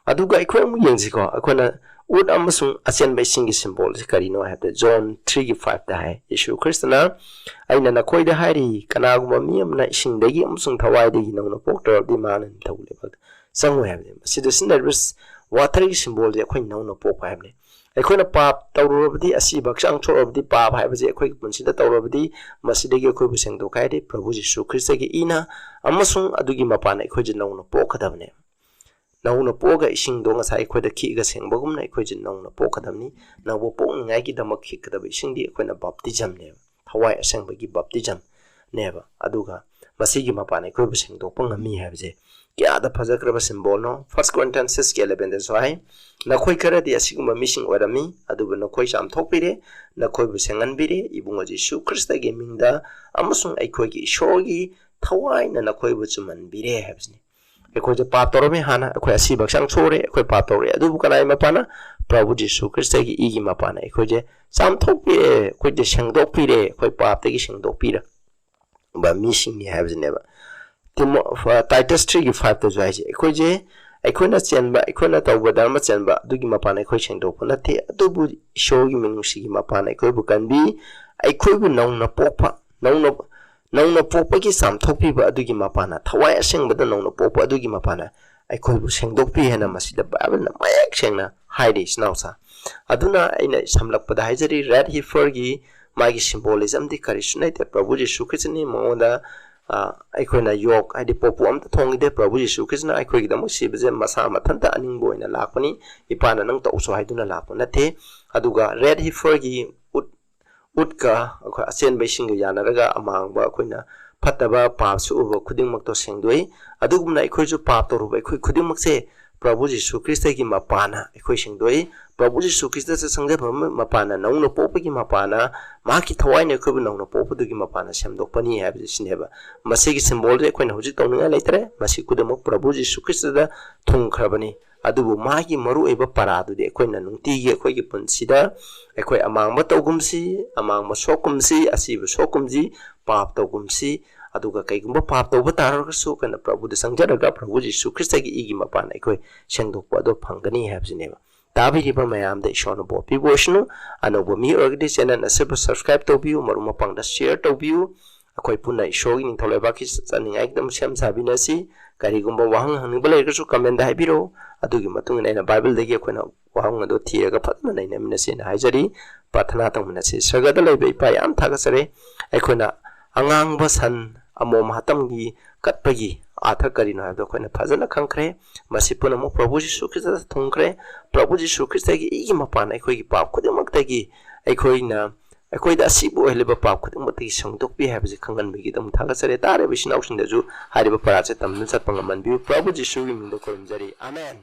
ꯑꯗꯨꯒ ꯑꯩꯈꯣꯏ ꯑꯃꯨꯛ ꯌꯦꯡꯁꯤꯀꯣ, ꯑꯩꯈꯣꯏꯅ ꯎꯠ ꯑꯃꯁꯨꯡ ꯑꯆꯦꯟꯕ ꯏꯁꯤꯡꯒꯤ symbol ꯑꯁꯤ ꯀꯔꯤꯅꯣ ꯍꯥꯏꯕꯗ, ꯖꯣꯟ three ꯒꯤ five ꯇ ꯍꯥꯏ, ꯌꯦꯁꯨ ꯈ꯭ꯔꯤꯁꯇꯅ, "ꯑꯩꯅ ꯅꯈꯣꯏꯗ ꯍꯥꯏꯔꯤ, ꯀꯅꯥꯒꯨꯝꯕ ꯃꯤ ꯑꯃꯅ ꯏꯁꯤꯡꯗꯒꯤ ꯑꯃꯁꯨꯡ ꯊꯋꯥꯏꯗꯒꯤ ꯅꯧꯅ ꯄꯣꯛꯇ꯭ꯔꯕꯗꯤ ꯃꯥꯅ ꯅꯤꯡꯊꯧ ꯂꯩꯕꯥꯛꯇ ꯆꯪꯉꯣꯏ" ꯍꯥꯏꯕꯅꯤ꯫ ꯃꯁꯤꯗ ꯁꯤꯖꯤꯟꯅꯔꯤꯕ water ꯒꯤ symbol ꯁꯦ ꯑꯩꯈꯣꯏ ꯅꯧꯅ ꯄꯣꯛꯄ ꯍꯥꯏꯕꯅꯤ꯫ ꯑꯩꯈꯣꯏꯅ ꯄꯥꯞ ꯇꯧꯔꯨꯔꯕꯗꯤ, ꯑꯁꯤꯕ ꯍꯛꯆꯥꯡ ꯁꯣꯛꯂꯕꯗꯤ, ꯄꯥꯞ ꯍꯥꯏꯕꯁꯤ ꯑꯩꯈꯣꯏꯒꯤ ꯄꯨꯟꯁꯤꯗ ꯇꯧꯔꯕꯗꯤ, ꯃꯁꯤꯗꯒꯤ ꯑꯩꯈꯣꯏꯕꯨ ꯁꯦꯡꯗꯣꯛꯀꯦ ꯍꯥꯏꯔꯗꯤ ꯄ꯭ꯔꯚꯨ ꯖꯤꯁꯨ ꯈ꯭ꯔꯤꯁꯇꯒꯤ ꯏꯅ ꯑꯃꯁꯨꯡ ꯑꯗꯨꯒꯤ ꯃꯄꯥꯟꯅ ꯑꯩꯈꯣꯏꯁꯦ ꯅꯧꯅ ꯄꯣꯛꯀꯗꯕꯅꯦ꯫ ꯅꯧꯅ ꯄꯣꯛꯑꯒ ꯏꯁꯤꯡꯗꯣ ꯉꯁꯥꯏ ꯑꯩꯈꯣꯏꯗ ꯈꯤꯛꯑꯒ ꯁꯦꯡꯕꯒꯨꯝꯅ ꯑꯩꯈꯣꯏꯁꯦ ꯅꯧꯅ ꯄꯣꯛꯀꯗꯕꯅꯤ꯫ ꯅꯧꯕ ꯄꯣꯛꯅꯤꯡꯉꯥꯏꯒꯤꯗꯃꯛ ꯈꯤꯛꯀꯗꯕ ꯏꯁꯤꯡꯗꯤ ꯑꯩꯈꯣꯏꯅ baptism ꯅꯦꯕ, ꯊꯋꯥꯏ ꯑꯁꯦꯡꯕꯒꯤ baptism ꯅꯦꯕ꯫ ꯑꯗꯨꯒ ꯃꯁꯤꯒꯤ ꯃꯄꯥꯟꯅ ꯑꯩꯈꯣꯏꯕꯨ ꯁꯦꯡꯗꯣꯛꯄ ꯉꯝꯃꯤ ꯍꯥꯏꯕꯁꯦ ꯀꯌꯥꯗ ꯐꯖꯈ꯭ꯔꯕ symbol ꯅꯣ꯫ First Corinthians six ꯀꯤ eleven ꯗꯁꯨ ꯍꯥꯏ, "ꯅꯈꯣꯏ ꯈꯔꯗꯤ ꯑꯁꯤꯒꯨꯝꯕ ꯃꯤꯁꯤꯡ ꯑꯣꯏꯔꯝꯃꯤ, ꯑꯗꯨꯕꯨ ꯅꯈꯣꯏ ꯆꯥꯝꯊꯣꯛꯄꯤꯔꯦ, ꯅꯈꯣꯏꯕꯨ ꯁꯦꯡꯍꯟꯕꯤꯔꯦ, ꯏꯕꯨꯡꯉꯣ ꯖꯤꯁꯨ ꯈ꯭ꯔꯤꯁꯇꯒꯤ ꯃꯤꯡꯗ ꯑꯃꯁꯨꯡ ꯑꯩꯈꯣꯏꯒꯤ ꯏꯁꯣꯔꯒꯤ ꯊꯋꯥꯏꯅ ꯅꯈꯣꯏꯕꯨ ꯆꯨꯝꯍꯟꯕꯤꯔꯦ" ꯍꯥꯏꯕꯁꯤꯅꯤ꯫ ꯑꯩꯈꯣꯏꯁꯦ ꯄꯥꯞ ꯇꯧꯔꯝꯃꯤ ꯍꯥꯟꯅ, ꯑꯩꯈꯣꯏ ꯑꯁꯤꯕ ꯍꯛꯆꯥꯡ ꯁꯣꯛꯎꯔꯦ, ꯑꯩꯈꯣꯏ ꯄꯥꯞ ꯇꯧꯔꯦ꯫ ꯑꯗꯨꯕꯨ ꯀꯅꯥꯒꯤ ꯃꯄꯥꯟꯅ? ꯄ꯭ꯔꯚꯨ ꯖꯤꯁꯨ ꯈ꯭ꯔꯤꯁꯇꯒꯤ ꯏꯒꯤ ꯃꯄꯥꯟꯅ ꯑꯩꯈꯣꯏꯁꯦ ꯆꯥꯝꯊꯣꯛꯄꯤꯔꯦ, ꯑꯩꯈꯣꯏꯁꯦ ꯁꯦꯡꯗꯣꯛꯄꯤꯔꯦ, ꯑꯩꯈꯣꯏ ꯄꯥꯞꯇꯒꯤ ꯁꯦꯡꯗꯣꯛꯄꯤꯔꯕ ꯃꯤꯁꯤꯡꯅꯤ ꯍꯥꯏꯕꯁꯤꯅꯦꯕ꯫ ꯇꯤꯃꯣ-, ꯑ, Titus three ꯒꯤ five ꯇꯁꯨ ꯍꯥꯏꯁꯦ, ꯑꯩꯈꯣꯏꯁꯦ, ꯑꯩꯈꯣꯏꯅ ꯆꯦꯟꯕ, ꯑꯩꯈꯣꯏꯅ ꯇꯧꯕ ꯙꯔꯃ ꯆꯦꯟꯕ ꯑꯗꯨꯒꯤ ꯃꯄꯥꯟꯅ ꯑꯩꯈꯣꯏ ꯁꯦꯡꯗꯣꯛꯄ ꯅꯠꯇꯦ, ꯑꯗꯨꯕꯨ ꯏꯁꯣꯔꯒꯤ ꯃꯤꯅꯨꯡꯁꯤꯒꯤ ꯃꯄꯥꯟꯅ ꯑꯩꯈꯣꯏꯕꯨ ꯀꯟꯕꯤ, ꯑꯩꯈꯣꯏꯕꯨ ꯅꯧꯅ ꯄꯣꯛꯄ, ꯅꯧꯅ, ꯅꯧꯅ ꯄꯣꯛꯄꯒꯤ ꯆꯥꯝꯊꯣꯛꯄꯤꯕ ꯑꯗꯨꯒꯤ ꯃꯄꯥꯟꯅ, ꯊꯋꯥꯏ ꯑꯁꯦꯡꯕꯗ ꯅꯧꯅ ꯄꯣꯛꯄ ꯑꯗꯨꯒꯤ ꯃꯄꯥꯟꯅ ꯑꯩꯈꯣꯏꯕꯨ ꯁꯦꯡꯗꯣꯛꯄꯤ ꯍꯥꯏꯅ ꯃꯁꯤꯗ ꯕꯥꯏꯕꯜꯅ ꯃꯌꯦꯛ ꯁꯦꯡꯅ ꯍꯥꯏꯔꯤ, ꯏꯆꯤꯟ ꯏꯅꯥꯎꯁꯥ꯫ ꯑꯗꯨꯅ ꯑꯩꯅ ꯁꯝꯂꯛꯄꯗ ꯍꯥꯏꯖꯔꯤ, red heifer ꯒꯤ ꯃꯥꯒꯤ symbolism ꯗꯤ ꯀꯔꯤꯁꯨ ꯂꯩꯇꯦ꯫ ꯄ꯭ꯔꯚꯨ ꯖꯤꯁꯨ ꯈ꯭ꯔꯤꯁꯇꯅꯤ ꯃꯉꯣꯟꯗ, ꯑ, ꯑꯩꯈꯣꯏꯅ ꯌꯣꯛ, ꯍꯥꯏꯗꯤ ꯄꯣꯛꯄ ꯑꯝꯇ ꯊꯣꯡꯈꯤꯗꯦ꯫ ꯄ꯭ꯔꯚꯨ ꯖꯤꯁꯨ ꯈ꯭ꯔꯤꯁꯇꯅ ꯑꯩꯈꯣꯏꯒꯤꯗꯃꯛ ꯁꯤꯕꯁꯦ ꯃꯁꯥ ꯃꯊꯟꯇ ꯑꯅꯤꯡꯕ ꯑꯣꯏꯅ ꯂꯥꯛꯄꯅꯤ꯫ "ꯏꯄꯥꯅ ꯅꯪ ꯇꯧꯁꯨ" ꯍꯥꯏꯗꯨꯅ ꯂꯥꯛꯄ ꯅꯠꯇꯦ꯫ ꯑꯗꯨꯒ red heifer ꯒꯤ ꯎꯠ, ꯎꯠꯀ ꯑꯩꯈꯣꯏ ꯑꯆꯦꯟꯕ ꯏꯁꯤꯡꯒ ꯌꯥꯅꯔꯒ ꯑꯃꯥꯡꯕ ꯑꯩꯈꯣꯏꯅ ꯐꯠꯇꯕ ꯄꯥꯞ ꯁꯨꯕ ꯈꯨꯗꯤꯡꯃꯛꯇꯣ ꯁꯦꯡꯗꯣꯛꯏ꯫ ꯑꯗꯨꯒꯨꯝꯅ ꯑꯩꯈꯣꯏꯁꯨ ꯄꯥꯞ ꯇꯧꯔꯨꯕ ꯑꯩꯈꯣꯏ ꯈꯨꯗꯤꯡꯃꯛꯁꯦ ꯄ꯭ꯔꯚꯨ ꯖꯤꯁꯨ ꯈ꯭ꯔꯤꯁꯇꯒꯤ ꯃꯄꯥꯟꯅ ꯑꯩꯈꯣꯏ ꯁꯦꯡꯗꯣꯛꯏ꯫ ꯄ꯭ꯔꯚꯨ ꯖꯤꯁꯨ ꯈ꯭ꯔꯤꯁꯇꯗ ꯆꯪꯖꯕ ꯃꯄꯥꯟꯅ, ꯅꯧꯅ ꯄꯣꯛꯄꯒꯤ ꯃꯄꯥꯟꯅ, ꯃꯍꯥꯛꯀꯤ ꯊꯋꯥꯏꯅ ꯑꯩꯈꯣꯏꯕꯨ ꯅꯧꯅ ꯄꯣꯛꯄꯗꯨꯒꯤ ꯃꯄꯥꯟꯅ ꯁꯦꯝꯗꯣꯛꯄꯅꯤ ꯍꯥꯏꯕꯁꯤ ꯁꯤꯅꯦꯕ꯫ ꯃꯁꯤꯒꯤ symbol ꯁꯦ ꯑꯩꯈꯣꯏꯅ ꯍꯧꯖꯤꯛ ꯇꯧꯅꯤꯡꯉꯥꯏ ꯂꯩꯇ꯭ꯔꯦ꯫ ꯃꯁꯤ ꯈꯨꯗꯤꯡꯃꯛ ꯄ꯭ꯔꯚꯨ ꯖꯤꯁꯨ ꯈ꯭ꯔꯤꯁꯇꯗ ꯊꯨꯡꯈ꯭ꯔꯕꯅꯤ꯫ ꯑꯗꯨꯕꯨ ꯃꯥꯒꯤ ꯃꯔꯨꯑꯣꯏꯕ ꯄꯔꯥꯗꯨꯗꯤ ꯑꯩꯈꯣꯏꯅ ꯅꯨꯡꯇꯤꯒꯤ ꯑꯩꯈꯣꯏꯒꯤ ꯄꯨꯟꯁꯤꯗ ꯑꯩꯈꯣꯏ ꯑꯃꯥꯡꯕ ꯇꯧꯒꯨꯝꯁꯤ, ꯑꯃꯥꯡꯕ ꯁꯣꯛꯀꯨꯝꯁꯤ, ꯑꯁꯤꯕ ꯁꯣꯛꯀꯨꯝꯁꯤ, ꯄꯥꯞ ꯇꯧꯒꯨꯝꯁꯤ꯫ ꯑꯗꯨꯒ ꯀꯩꯒꯨꯝꯕ ꯄꯥꯞ ꯇꯧꯕ ꯇꯥꯔꯒꯁꯨ ꯑꯩꯈꯣꯏꯅ ꯄ꯭ꯔꯚꯨꯗ ꯆꯪꯖꯔꯒ ꯄ꯭ꯔꯚꯨ ꯖꯤꯁꯨ ꯈ꯭ꯔꯤꯁꯇꯒꯤ ꯏꯒꯤ ꯃꯄꯥꯟꯅ ꯑꯩꯈꯣꯏ ꯁꯦꯡꯗꯣꯛꯄ ꯑꯗꯨ ꯐꯪꯒꯅꯤ ꯍꯥꯏꯕꯁꯤꯅꯦꯕ꯫ ꯇꯥꯕꯤꯔꯤꯕ ꯃꯌꯥꯝꯗ ꯏꯁꯣꯔꯅ ꯕꯣꯔ ꯄꯤꯕ ꯑꯣꯏꯁꯅꯨ꯫ ꯑꯅꯧꯕ ꯃꯤ ꯑꯣꯏꯔꯒꯗꯤ ꯆꯦꯅꯦꯜ ꯑꯁꯤꯕꯨ ꯁꯕꯁꯀ꯭ꯔꯥꯏꯕ ꯇꯧꯕꯤꯌꯨ, ꯃꯔꯨꯞ ꯃꯄꯥꯡꯗ ꯁꯤꯌꯔ ꯇꯧꯕꯤꯌꯨ꯫ ꯑꯩꯈꯣꯏ ꯄꯨꯟꯅ ꯏꯁꯣꯔꯒꯤ ꯅꯤꯡꯊꯧ ꯂꯩꯕꯥꯛꯀꯤ ꯆꯠꯅꯤꯡꯉꯥꯏꯒꯤꯗꯃꯛ ꯁꯦꯝ ꯁꯥꯕꯤꯅꯁꯤ꯫ ꯀꯔꯤꯒꯨꯝꯕ ꯋꯥꯍꯪ ꯍꯪꯅꯤꯡꯕ ꯂꯩꯔꯒꯁꯨ ꯀꯃꯦꯟꯗ ꯍꯥꯏꯕꯤꯔꯛꯎ꯫ ꯑꯗꯨꯒꯤ ꯃꯇꯨꯡ ꯏꯟꯅ ꯑꯩꯅ ꯕꯥꯏꯕꯜꯗꯒꯤ ꯑꯩꯈꯣꯏꯅ ꯋꯥꯍꯪ ꯑꯗꯨ ꯊꯤꯔꯒ ꯐꯖꯅ ꯅꯩꯅꯃꯤꯟꯅꯁꯦꯅ ꯍꯥꯏꯖꯔꯤ꯫ ꯄ꯭ꯔꯥꯊꯅꯥ ꯇꯧꯃꯤꯟꯅꯁꯤ꯫ ꯁꯔꯒꯗ ꯂꯩꯕ ꯏꯄꯥ, ꯌꯥꯝ ꯊꯥꯒꯠꯆꯔꯦ꯫ ꯑꯩꯈꯣꯏꯅ ꯑꯉꯥꯡꯕ ꯁꯟ ꯑꯃꯣꯝ ꯍꯥꯇꯝꯒꯤ ꯀꯠꯄꯒꯤ ꯑꯥꯊ ꯀꯔꯤꯅꯣ ꯍꯥꯏꯕꯗꯣ ꯑꯩꯈꯣꯏꯅ ꯐꯖꯅ ꯈꯪꯈ꯭ꯔꯦ꯫ ꯃꯁꯤ ꯄꯨꯝꯅꯃꯛ ꯄ꯭ꯔꯚꯨ ꯖꯤꯁꯨ ꯈ꯭ꯔꯤꯁꯇꯗ ꯊꯨꯡꯈ꯭ꯔꯦ꯫ ꯄ꯭ꯔꯚꯨ ꯖꯤꯁꯨ ꯈ꯭ꯔꯤꯁꯇꯒꯤ ꯏꯒꯤ ꯃꯄꯥꯟ ꯑꯩꯈꯣꯏꯒꯤ ꯄꯥꯞ ꯈꯨꯗꯤꯡꯃꯛꯇꯒꯤ ꯑꯩꯈꯣꯏꯅ, ꯑꯩꯈꯣꯏꯗ ꯑꯁꯤꯕ ꯑꯣꯏꯍꯜꯂꯤꯕ ꯄꯥꯞ ꯈꯨꯗꯤꯡꯃꯛꯇꯒꯤ ꯁꯦꯡꯗꯣꯛꯄꯤ ꯍꯥꯏꯕꯁꯤ ꯈꯪꯍꯟꯕꯒꯤꯗꯃꯛ ꯊꯥꯒꯠꯆꯔꯤ꯫ ꯇꯥꯔꯤꯕ ꯏꯆꯤꯟ ꯏꯅꯥꯎꯁꯤꯡꯗꯁꯨ ꯍꯥꯏꯔꯤꯕ ꯄꯔꯥꯁꯦ ꯇꯝꯗꯨꯅ ꯆꯠꯄ ꯉꯝꯍꯟꯕꯤꯌꯨ꯫ ꯄ꯭ꯔꯚꯨ ꯖꯤꯁꯨꯒꯤ ꯃꯤꯡꯗ ꯈꯨꯔꯨꯝꯖꯔꯤ꯫ ꯑꯥꯃꯦꯟ꯫